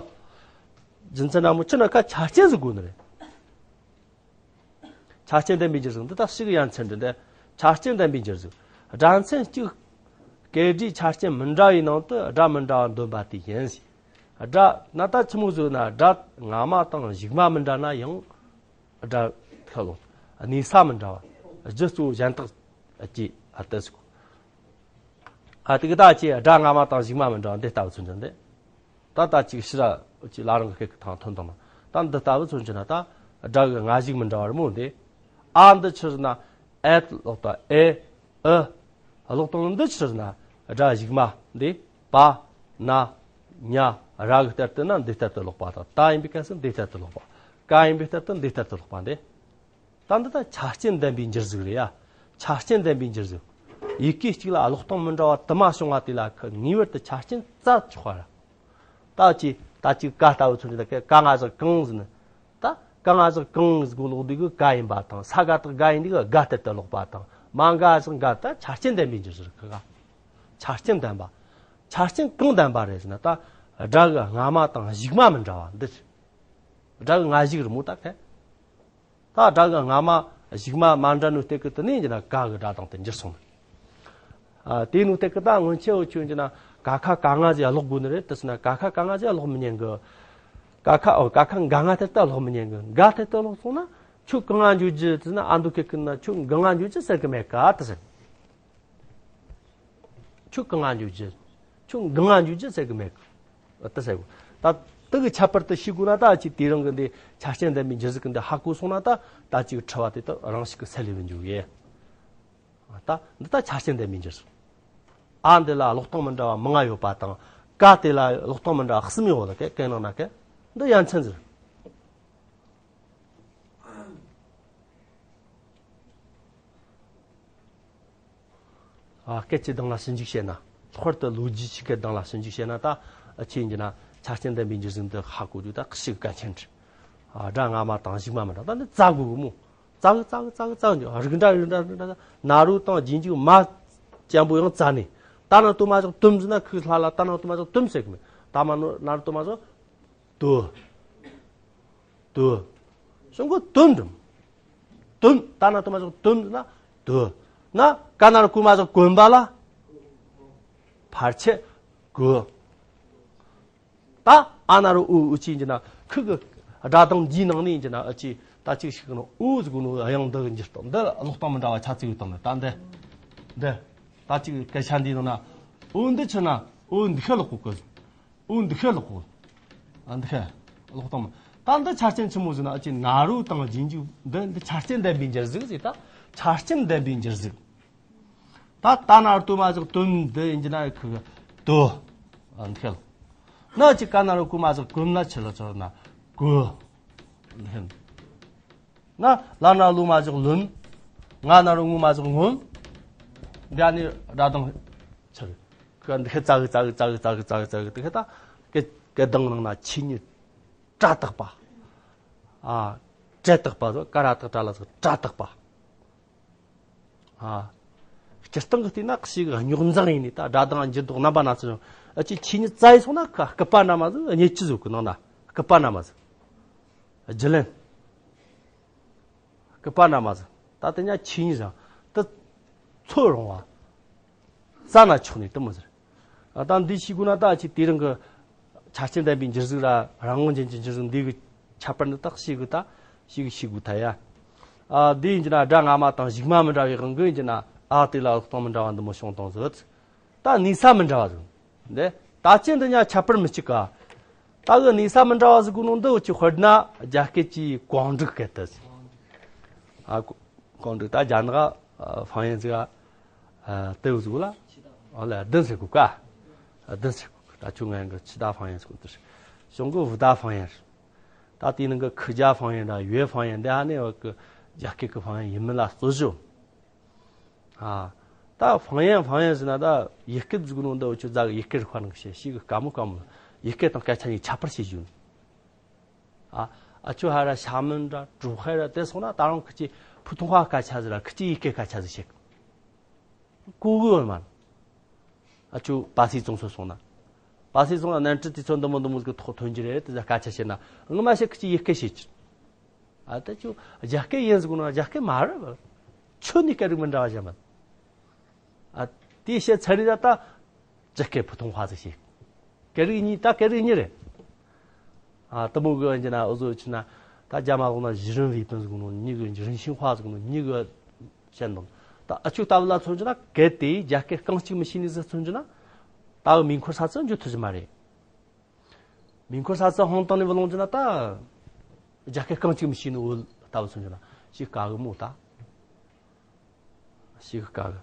རྒྱུ་མཚན་ན་མོ་ཅི་ན་ཁ་ཆ་རྐྱེན་ཟིག་དགོས་ནི་རེད། ཆ་རྐྱེན་ལྡན་པའི་འགྱུར་གཟུགས་འདི་ད་ཞིག་ཡ་མཚན་འདི་འདི། ཆ་རྐྱེན་ལྡན་པའི་འགྱུར་གཟུགས། སྒྲ་མཚན་གཅིག་སྐད་སྒྲའི་ཆ་རྐྱེན་མི་འདྲ་བའི་ནང་དུ་སྒྲ་མི་འདྲ་བ་འདོན་པ་དེ་ཡིན། སྒྲ་ན་ད་ཆི་མོ་ཟིག་ན་སྒྲ་སྔ་མ་དང་གཞུག་མ་མི་འདྲ་ན་ཡང་སྒྲ་ཁ་ལོ། གནས་ས་མི་འདྲ་བ། རྒྱུ་གཙོ་བོ་གཞན་དག་ཅེས་ཨ་ལྟ་ཟིག་ཨ། དེ་གི་ད་ཅི་སྒྲ་སྔ་མ་དང་གཞུག་མ་མི་འདྲ་བ་འདི་ལྟ་བུ་མཚོན་རྒྱུ་འདི། ད་ད་ཅིག་ཕྱི་ར་ཅིག་ལ་རང་གི་སྐད་ཀྱི་ཐང་ཐོན་དང་ན། ད་འདི་ལྟ་བུ་མཚོན་རྒྱུ་ན་ད་སྒྲ་གི་སྔ་གཞུག་མི་འདྲ་བ་རི་མོ་འདི། ཨ་འདི་ཆི་ཟེར་ན། ཨེ་ལོག་ད་ཨེ། ཨི། ཀློག་སྟངས་འདི་ཆི་ཟེར་ན། སྒྲ་གཞུག་མ་འདི་པ། ན། ཉ། ར་གི་ལྟར་དུ་ན་འདི་ལྟར་དུ་ཀློག་པ་དང་། ད་ཡིན་པའི་སྐབས་སུ་འདི་ལྟར་དུ་ཀློག་པ། ཀ་ཡིན་པའི་ལྟར་དུ་འདི་ལྟར་དུ་ཀློག་པ་འདི། ད་འདི་ད་ཆ་རྐྱེན་ལྡན་པའི་འགྱུར་གཟུགས་རེད་ཡ། ཆ་རྐྱེན་ལྡན་པའི་འགྱུར་གཟུགས། ཡི་གེ་གཅིག་ལ་ཀློག་སྟངས་མི་འདྲ་བ་དུ་མ་བྱུང་བ་དེ་ལ་ཁ་ངེས་པར་དུ་ཆ་རྐྱེན་རྩ་ཆོག་པ་ར། ད་ཅི་ད་ཅི་ཀ་ལྟ་བུ་མཚོན་གྱི་ད་ཀ་ང་བཞག་གང་ཟེར་ན། ད་ཀ་ང་བཞག་གང་ཟེར་གོ་ཀློག་དུས་གི་ཀ་ཡིན་པ་དང་། ས་ག་བཏགས་སྒ་ཡིན་དུས་གི་སྒ་ལྟར་དུ་ཀློག་པ་དང་། མ་འགའ་བཞག་འགའ། ད་ཆ་རྐྱེན་ལྡན་པའི་འགྱུར་གཟུགས་རེད་ཁ་ག་ཆ་རྐྱེན་ལྡན་པ། ཆ་རྐྱེན་གང་ལྡན་པ་རེད་ཟེར་ན། ད་སྒྲ་གི་སྔ་མ་དང་གཞུག་མ་མི་འདྲ་བ་འདི་རེད། སྒྲ་གི་སྔ་གཞུག་རི་མོ་ད་ཁ། ད་སྒྲ་གི་སྔ་མ་གཞུག་མ་མ་འདྲ་ནོ་སྟེ་གི་དུ་ནས་ཡིན་ན་ཀ་གི་སྒྲ་གདངས་དེ་འགྱུར་སོང་། ཨ། དེ་ནོ་སྟེ་གི་ད་སྔོན་ཆད་འུ་ཆོས་ཡིན་ན་ཀ་ཁ་ག་ང་ཟེར་ཀློག་དགོས་ནི་རེད། དེ་ཟེར་ན་ཀ་ཁ་ག་ང་ཟེར་ཀློག་མི་ཉན་གི། ཀ་ཁ། ཨོ། ཀ་ཁ་ག་ང་དེ་ལྟར་ཀློག་མི་ཉན་གི། ག་དེ་ལྟར་ཀློག་སོང་ན་ཁྱོད་ག་ང་འཇུག་རྒྱུ་དེ་ན། ཨ་མདོ་སྐད་ཀྱི་ན་ཁྱོད་ག་ང་འཇུག་རྒྱུ་ཟེར་གི་མེད་ཀ་དེ་ཟེར། ཁྱོད་གང་ང་འཇུག་རྒྱུ། ཁྱོད་གང་ང་འཇུག་རྒྱུ་ཟེར་གི་མེད་གི། ད་ཟེར་གོ། ད་དེ་གི་ཁྱད་པར་དུ་ཤེས་དགོས་ན། ད་ཅིག་དེ་རིང་གི་འདི་ཆ་རྐྱེན་ལྡན་པའི་འགྱུར་གཟུགས་ཀྱི་འདི་ཧ་གོ་སོང་ན། ད་ད་ཅིག་འཁྲུལ་བ་དེ་དག་རང་ཤུགས་ཀྱིས་སེལ་ལེ་བའི་འཇུག་ཡེ། ད་འདི་ད་ཆ་རྐྱེན་ལྡན་པའི་འགྱུར་གཟུགས། ཨ་འདི་ལ་ཀློག་སྟངས་མི་འདྲ་བ་མང་ང་ཡོད་པ་དང་། ཀ་དེ་ལ་ཀློག་སྟངས་མི་འདྲ་བ་གསུམ་ཡོད་ལ། ཀ་ཀའི་ནང་ན་ཀ་འདི་ཡ་མཚན་ཟེར། ཨ། སྐད་ཀྱི་གདངས་ལ་ཞིབ་འཇུག་བྱས་ན། ལྷག་པར་དུ་ལོ་རྒྱུས་ཀྱི་སྐད་གདངས་ལ་ཞིབ་འཇུག་བྱས་ན། ད་ཨ་ཆི་ཡིན་གྱི་ན་ཆ་རྐྱེན་ལྡན་པའི་འགྱུར་གཟུགས་འདི་ཧ་གོ་རྒྱུ་ད་ཞིག་གལ་ཆེན་རེད། ཨ། སྒྲ་སྔ་མ་དང་གཞུག་མ་མི་འདྲ། ད་འདི་བཙལ་དགོས་གི་མོ། བཙལ་གི་བཙལ་གི་བཙལ་གི་བཙལ་གི་འཇུག་རིགས་འདྲ་རིགས་འདྲ་རིགས་འདྲ། ན་རོ་དང་རྗེས་འཇུག་མ་ཅན་པོ་ཡང་བཙལ་ནས། ད་ན་ལྟོ་མ་བཞག་དུམ་ཟེར་ན་ཁོའི་ལྷ་ལ་ད་ན་ལྟོ་མ་བཞག་དུམ་ཟེར་གི་མེད། ད་མ་ནོ་ན་རོ་ལྟོ་མ་བཞག་དུ། དུ། གཞུང་གི་དུམ་འགྲིམ། དུམ། ད་ན་ལྟོ་མ་བཞག་དུམ་ཟེར་ན་དུ། ན་ཀ་ན་རོ་ཀུ་མ་བཞག་ཀུམ་པ་ལ། ཕར་ཆེ། གུ། ད་ཨ་ན་རོ་ཨུ། ཨུ་ཆི་ཡིན་གྱི་ན་ཁུ་གི་སྒྲ་གདངས་འདིའི་ནང་ནས་ཡིན་གྱི་ན། ཨ་ཅི་ད་ཅིག་ཤིག་ནོ་ཨུ་ཟེར་གོ་ནོ་དབྱངས་འདི་གི་འགྱུར་སྟངས་འདི་ཀློག་སྟངས་མི་འདྲ་བ་ཆ་ཚིག་ཡོད་སྟངས་ནི། ད་འདི་འདི་ད་ཅིག་སྐད་ཆ་འདིའི་ནང་ན་ཨུ་འདི་ཆི་ན་ཨུ་འདི་ཤ་ལོག་གོ་གི། ཨུ་འདི་ཤ་ལོག་གོ། ཨ་འདི་ཤ་ལོག་སྟངས་མ། ད་འདི་ཆ་རྐྱེན་ཆི་མོ་ཟེར་ན། ཨ་ཅི་ན་རོ་དང་རྗེས་འཇུག་འདི་འདི་ཆ་རྐྱེན་ལྡན་པའི་འགྱུར་གཟུགས་ཟེར། ད་ཆ་རྐྱེན་ལྡན་པའི་འགྱུར་གཟུགས། ད་ད་ན་རོ་ལྟོ་མ་བཞག་དུམ་འདི་ཡིན་གྱི་ན་ཁུ་གི་དུ། ཨ་འདི་ཤ་ལོག། ན་ཅི་ཀ་ན་རོ་ཀུ་མ་བཞག་ཀུམ་ལ་ཆི་ལ་ཆོ་ན་གུ། འདི་ཤ་ལོག། ན་ལ་ན་ལུ་མ་བཞག་ལུམ། ང་ན་རོ་ངུ་མ་བཞག་ངུམ། འདི་ཨ་ནི་སྒྲ་གདངས་ཆི་རེད། ཁུ་འདི་ཤ་ཙ་གི་ཙ་གི་ཙ་གི་ཙ་གི་ཙ་གི་ཙ་གི་དེ་ཤ། ད་སྐད་སྐད་གདངས་ནང་ན་ཆོས་ཉིད་སྒྲ་དག་པ། ཨ། སྒྲ་དག་པ་ཟེར། ཀ་ར་བཏགས་སྒྲ་ལ་ཟེར། སྒྲ་དག་པ། ཨ། སྤྱིར་བཏང་གི་བལྟས་ན་ཞིག་རྙོག་འཛིང་ཡིན་ནི། ད་སྒྲ་གདངས་འགྱུར་ལྡོག་རྣམ་པ་སྣ་ཚོགས་ཡོང་། ཨ་ཅི་ཆོས་ཉིད་རྩ་ཡི་སོང་ན་ཁ་སྐུད་པ་འདྲ་མ་ཟིག་སྙེད་ཅི་ཟིག་གི་ནང་ན་སྐུད་པ་འདྲ་མ་ཟིག་རྒྱུ་ལེན། སྐུད་པ་འདྲ་མ་ཟིག་ད་དེ་ཉ་ཆོས་ཉིད་ཟིག་དེ་ཚོ་རུང་བ། རྩ་ན་ཆོག་ནི་དེ་མོ་ཟིག་ཨ། ད་འདི་ཤེས་དགོས་ན་ད་ཅི་དེ་རིང་གི་ཆ་རྐྱེན་ལྡན་པའི་འགྱུར་གཟུགས་ར་རང་དབང་ཅན་གྱི་འགྱུར་གཟུགས་འདི་གི་ཁྱད་པར་འདི་དག་ཤེས་དགོས། ད་ཤེས་གི་ཤེས་དགོས་ད་ཡ། ཨ་འདི་ཡིན་གྱི་ན་སྒྲ་སྔ་མ་དང་གཞུག་མ་མི་འདྲ་བའི་དབང་གིས་ཡིན་གྱི་ན་ཨ་དེ་ལ་ལོག་སྟངས་མི་འདྲ་བ་འདི་མོ་བྱུང་བཏང་ཟིག་ད་གནས་ས་མི་འདྲ་བ་ཟིག་འདི་ད་ཅི་འདི་ཉ་ཁྱད་པར་མི་གཅིག་ག་ད་གི་གནས་ས་མི་འདྲ་བ་ཟིག་གོ་ནོ་འདི་འུ་ཅི་དཔེར་ན་རྒྱ་སྐད་ཀྱི་གོང་འགྲིག་སྐད་དུ་ཟིག་ཨ་གོང་འགྲིག་ད་རྒྱ་ནག་ཨ་ཕང་ཡན་ཟིག་ཨ་ཏེའུ་ཟིག་ལ་ཨ་ལ་བདུན་ཟེར་གོ་ཀ་བདུན་ཟེར་གོ་ཀ་ད་ཆུ་ངན་གི་ཆི་ད་ཕང་ཡན་ཟིག་གོ་འདི་ཞང་གི་བུ་ད་ཕང་ཡན་ད་དེའི་ནང་གི་ཁི་རྒྱ་ཕང་ཡན་ད་ཡོད་ཕང་ཡན་འདི་ཨ་ནེ་བ་གི་རྒྱ་སྐད་གི་ཕང་ཡན་ཡིན་མིན་ལ་རྩོད་གཞི། ཨ། ད་ཕང་ཡན་ཕང་ཡན་ཟེར་ན་ད་ཡི་གེ་ཟིག་ནོ་འདི་འུ་ཆོ་ཛ་གི་ཡི་གེ་རིག་པ་ནང་གི་བཤད་ཤེས་གི་དཀའ་མོ་དཀའ་མོ་ཡི་གེ་དང་སྐད་ཆ་གཉིས་ཁྱད་པར་བྱེད་རྒྱུ། ཨ། ཨ་ཆོ་ཧ་ར་ཤ་མིན་ར་གྲུ་ཧ་ར་དེ་སོང་ན་ད་རུང་ཁི་ཅི་ཕུ་ཐུང་ཧ་སྐད་ཆ་ཟིག་ར་ཁི་ཅི་ཡི་གེ་སྐད་ཆ་ཟིག་བཤད་གི། གོ་གི་ཡོད་མ། ཨ་ཆོ་པ་སི་ཙོང་སོ་སོང་ན། པ་སི་ཙོང་ན་ནན་ཀྲི་དུས་ཚོད་འདི་མོ་འདི་མོ་ཟིག་གི་ཐོག་ཐོན་རྒྱུ་རེད་དེ་ཟ་སྐད་ཆ་བཤད་ན་ངི་མ་བཤད་ཁི་ཅི་ཡི་གེ་བཤད་རྒྱུ། ཨ་ད་ཁྱོད་རྒྱ་སྐད་ཡིན་ཟེར་གོ་ནོ་རྒྱ་སྐད་མ་རེད་བ། ཁྱོད་ནི་སྐད་རིགས་མི་འདྲ་བ་བཤད་མ། ཨ་དེ་བཤད་ཚར་རེད་ད་ད་ཇི་སྐད་ཕུ་ཐུང་ཧ་ཟིག་བཤད། སྐད་རིགས་གཉིས་ད་སྐད་རིགས་གཉིས་རེད། ཨ་དེ་མོ་གི་ཡིན་ན་འུ་ཟོ་ཆི་ན་ད་རྒྱ་མ་གོ་ན་གཞི་རིམ་བའི་པིན་ཟེར་གོ་ནོ་གཉིས་གི་རིན་ཤིང་ཧ་ཟེར་གོ་ནོ་གཉིས་གི་བཤད་འདུག་ད་ཨ་ཆོ་ལྟ་བུ་ལ་མཚོན་རྒྱུ་ན་སྐད་དེ་རྒྱ་སྐད་རྐང་གཅིག་མི་ཤེས་ནི་ཟིག་མཚོན་རྒྱུ་ན་ད་གི་མིང་འཁོར་ས་ཚོ་འཇུ་ཐུབ་ཀྱི་མ་རེད། མིང་འཁོར་ས་ཚོ་ཧོང་ཏང་ནས་བུ་ལོང་རྒྱུ་ན་ད། རྒྱ་སྐད་རྐང་གཅིག་མི་ཤེས་ནི་འུ་ལྟ་བུ་མཚོན་རྒྱུ་ན་ཤེས་དཀའ་གི་མོ་ད། ཤེས་དཀའ་གི།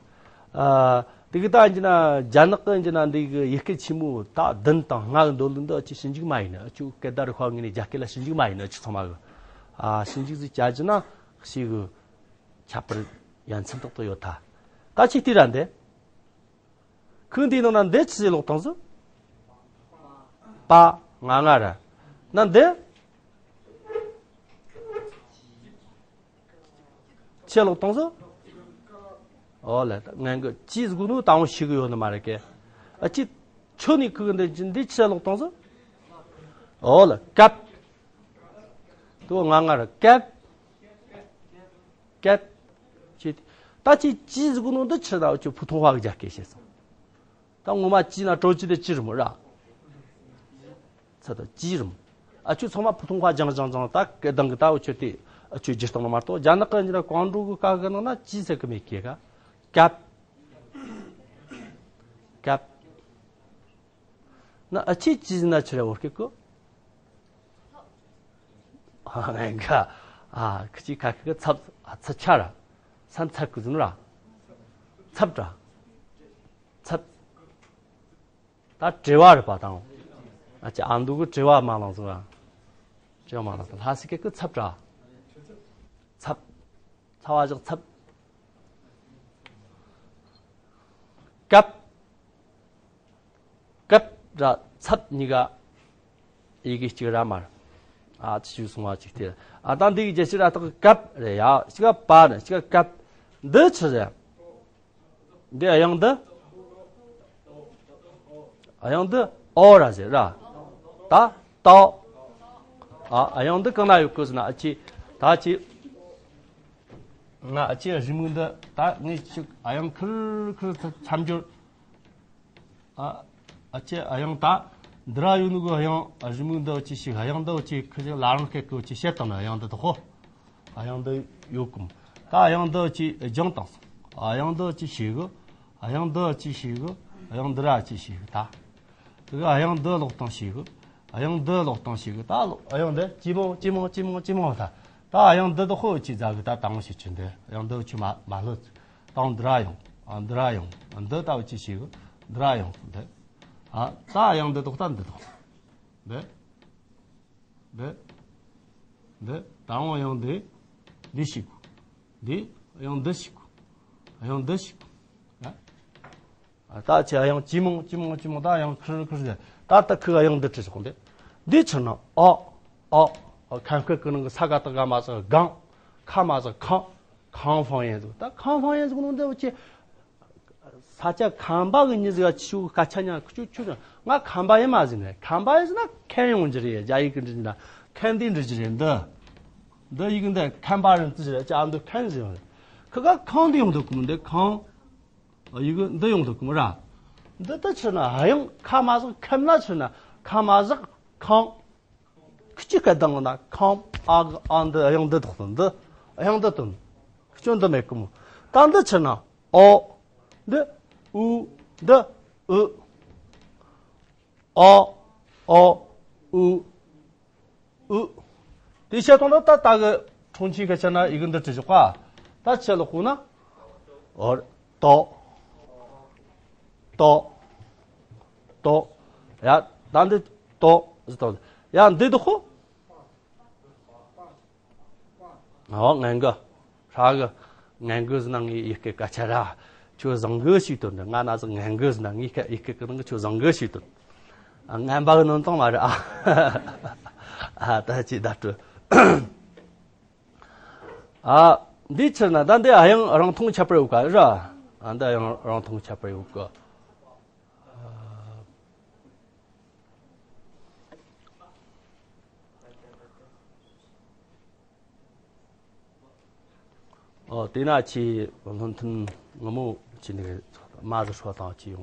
ཨ། དེ་གི་ད་ཡིན་རྒྱུ་ན་རྒྱ་ནག་གི་ཡིན་རྒྱུ་ན་འདི་གི་ཡི་གེ་ཆེན་མོ་ད་བདུན་དང་ལྔ་གི་འདོད་ལུགས་འདི་ཨ་ཆི་ཞིབ་འཇུག་མ་ཡིན་ནི་ཨ་ཆོ་སྐད་བརྡ་རིག་པ་ངོས་ནས་རྒྱ་སྐད་ལ་ཞིབ་འཇུག་མ་ཡིན་ནི་ཨ་ཆོ་ཚང་མ་གི། ཨ་ཞིབ་འཇུག་ཟིག་བྱ་རྒྱུ་ན་ཤེས་གི། ཁྱད་པར་ཡ་མཚན་ཏག་ཏག་ཡོད་ད། ད་ཅིག་དེ་ར་འདི། ཁོང་འདིའི་ནང་ན་འདི་ཆི་ཟིག་ལོག་བཏང་སོང་། པ། ང་ང་ར། ན་འདི། ཆི་ལོག་བཏང་སོང་། ཨོ་ལ་ད་ངན་གི་ཅི་ཟིག་ནུ་ད་འོང་ཤི་གི་ཡོད་ནི་མ་རེད་ཀེ། ཨ་ཅི། ཆོ་ནི་ཁོ་གི་འདི་འདི་ཆི་ལོག་བཏང་སོང་། ཨོ་ལ་ཀབ། དུ་ང་ང་ར་ཀབ། ཀབ། ཅི། ད་ཅི་ཅི་ཟིག་ནོ་འདི་ཆི་ད་ཅི་ཕུ་ཐུང་བ་གི་རྒྱ་སྐད་བཤད་སོང་། ད་ངོ་མ་ཅི་ན་གྲོ་ཅི་དེ་ཅི་རུ་མོ་ར། ཚ་ད་ཅི་རུ་མོ། ཨ་ཆུ་ཚང་མ་ཕུ་ཐུང་བ་ལྗང་ལྗང་ལྗང་ད་སྐད་གདངས་གི་ད་འུ་ཆོ་དེ་ཨ་ཆུ་ཇི་སྟོང་ན་མ་གཏོགས་རྒྱ་ནག་གི་འཇི་ན་ཀོང་ཀྲུའུ་གི་ཀ་གི་ནང་ན་ཅི་ཟེར་གི་མེད་ཀི་ག་ཀབ། ཀབ། ན་ཨ་ཆི་ཅི་ཟེར་ན་ཆི་རེ་བོར་ཀི་ཀོ། ཨ་ཁི་ཅི་ཁ་ཁི་ཚབ་ཚབ་ཆ་ར། སམ་ཚབ་ཀི་ཟུན་ར། ཚབ་ར། ཚབ། ད་དྲི་བ་རེད་པ་དང་། ཨ་ཅི་ཨ་འདུག་གི་དྲི་བ་མ་ལངས་སོང་ར། དྲི་བ་མ་ལངས་སོང་ལྷ་སི་ཀེ་ཀི་ཚབ་ར། ཚབ། ཚ་བ་བཞག་ཚབ། ཀབ། ཀབ་ར་ཚབ་གཉིས་ཀ་ཡི་གེ་གཅིག་ར་མ་རེད། ཨ་ཅི་ཞུ་སོང་བ་ཅིག་དེ། ཨ་ད་འདི་གི་རྒྱལ་སྤྱི་ར་ཐག་ཀབ་རེད་ཡ། གཅིག་ག་པ་རེད། གཅིག་ག་ཀབ། འདི་ཆི་རེད། འདི་དབྱངས་འདི། དབྱངས་འདི་ཨོ་ར་ཟེར་ར། ད་ཏའོ། ཨ་དབྱངས་འདི་གང་ན་ཡོད་གི་ཟེར་ན་ཨ་ཅི། ད་ཅི། ང་ཨ་ཅི་རི་མོ་འདི་ད་ངས་ཅིག་དབྱངས་ཁིར་ཁིར་མཚམས་སྦྱོར། ཨ། ཨ་ཅེ་ཨ་ཡང་ད། འདི་ར་ཡོད་ནི་གི་ཨ་ཡང་ཨ་རི་མོ་འདི་ཅི་ཞིག་ཨ་ཡང་འདི་ཅི་ཁི་ཅི་ལ་རང་སྐད་ཀི་ཅི་བཤད་དང་ན་ཨ་ཡང་འདི་དོ་ཧོ། ཨ་ཡང་འདི་ཡོད་གམ། ད་ཨ་ཡང་འདི་ཅི་སྦྱང་དང་སོང་། ཨ་ཡང་འདི་ཅི་ཤེས་གི། ཨ་ཡང་འདི་ཅི་ཤེས་གི། ཨ་ཡང་འདི་ར་ཅི་ཤེས་གི་ད། དེ་གི་ཨ་ཡང་འདི་ལོག་དང་ཤེས་གི། ཨ་ཡང་འདི་ལོག་དང་ཤེས་གི་ད་ལོ་ཨ་ཡང་འདི་ཅི་མོ་ཅི་མོ་ཅི་མོ་ཅི་མོ་ད། ད་ཨ་ཡང་འདི་དོ་ཧོ་ཅི་ཛ་གི་ད་དང་ཤེས་ཅི་འདི་ཨ་ཡང་འདི་ཅི་མ་མ་ལོ། དང་འདི་ར་ཡོང་། ཨ་འདི་ར་ཡོང་། ཨ་འདི་ལྟ་བུ་ཅི་ཞིག་འདི་ར་ཡོང་འདི། ཨ་ད་ཡང་འདི་དོག་ད་འདི་དོག་འདི། འདི། འདི་ད་འོང་ཡང་འདི། འདི་ཞིག་འདི་ཡང་འདི་ཞིག་ཡང་འདི་ཞིག་ཨ་ད་ཅི་ཡང་ཅི་མང་ཅི་མང་ཅི་མང་ད་ཡང་ཁིར་ཁིར་ཟེར། ད་ལྟ་ཁི་ཡང་འདི་ཁྲི་ཞོག་འདི། འདི་ཕྱིར་ན་ཨོ། ཨོ། ཁམ་ཁ་ཀི་ནང་གི་ས་ག་ཏ་ག་མ་ཟག་གང་། ཁ་མ་ཟག་ཁང་། ཁང་ཧྥང་ཡན་ཟུག་ད་ཁང་ཧྥང་ཡན་ཟུག་ནང་འདི་བ་ཅི། ས་ཆ་ཁམས་པ་གི་མྱི་ཟིག་ཆུ་སྐད་ཆ་ཉག་ཆུ་ཆུ་ང་ཁམས་པ་ཡིན་མ་ཟིན་ནས་ཁམས་པ་ཡིན་ཟིན་ན་ཁན་ཡོང་རྒྱུ་རེད། རྒྱ་ཡིག་གི་འབྲི་རྒྱུ་ན་ཁན་འདི་འབྲི་རྒྱུ་རེད་འདི། འདི་ཡིག་འདི་ཁམས་པ་རིན་ཙི་རེད་ཅི་ཨ་འདི་ཁན་ཟིན་ཡོང་རེད། ཁི་ག་ཁང་འདི་ཡོང་འདུག་གི་མི་འདི་ཁང་། ཡིག་འདི་ཡོང་འདུག་གི་མི་ར། འདི་ད་ཆི་ན་ཧ་ཡང་ཁ་མ་ཟག་ཁམས་ན་ཆི་ན་ཁ་མ་ཟག་ཁང་། ཁི་ཅི་སྐད་གདངས་ན་ཁང་ཨ་གི་ཨ་འདི་ཨ་ཡང་འདི་དོག་ཏུ་འདི། དབྱངས་འདི་དོན། སྐྱོན་འདི་མེད་གི་མོ། ད་འདི་ཕྱིར་ན། ཨོ། འདི། ཨུ། འདི། ཨུ། ཨོ། ཨོ། ཨུ། ཨུ། དེ་བྱས་ཐོག་ན་ད་ད་གི་ཁྲུང་ཆིང་གི་ཕྱིར་ན་ཡི་གེ་འདི་བྲིས་ཆོག་ག་ད་ཕྱིར་ལ་ཁུག་ན། ཨོ། ཏོ། ཏོ། ཏོ། ཡ། ད་འདི་ཏོ་ཟེར་ཏོ། ཡ། འདི་འདི་ཁོ། ཨོ། ངན་གི། ཧྲ་གི། ངན་གི་ཟེར་ན་ངའི་ཡི་གེ་སྐད་ཆ་ར། ཁྱོད་བཟང་གི་ཞིག་དོན་འདི་ང་ན་ཟིག་ངན་གི་ཟེར་ན་ངའི་སྐད་ཡི་གེ་གི་ནང་གི་ཁྱོད་བཟང་གི་ཞིག་དོན། ཨ། ངན་པ་གི་ནོན་སྟངས་མ་རེད་ཨ། ཨ། ད་ཅི་ད་སྤྲོད། ཨ། འདི་ཕྱིར་ན་ད་འདི་ཨ་ཡང་རང་མཐོང་ཁྱད་པར་ཡོད་ག་ར། ཨ། འདི་ཨ་ཡང་རང་མཐོང་ཁྱད་པར་ཡོད་ག་ཨོ། དེ་ན་ཁྱེད་བློ་མཐུན་ངོ་མོ་ཁྱེད་ནི་མ་ཟི་ཧྲོ་དང་ཁྱེད་ཡོང་།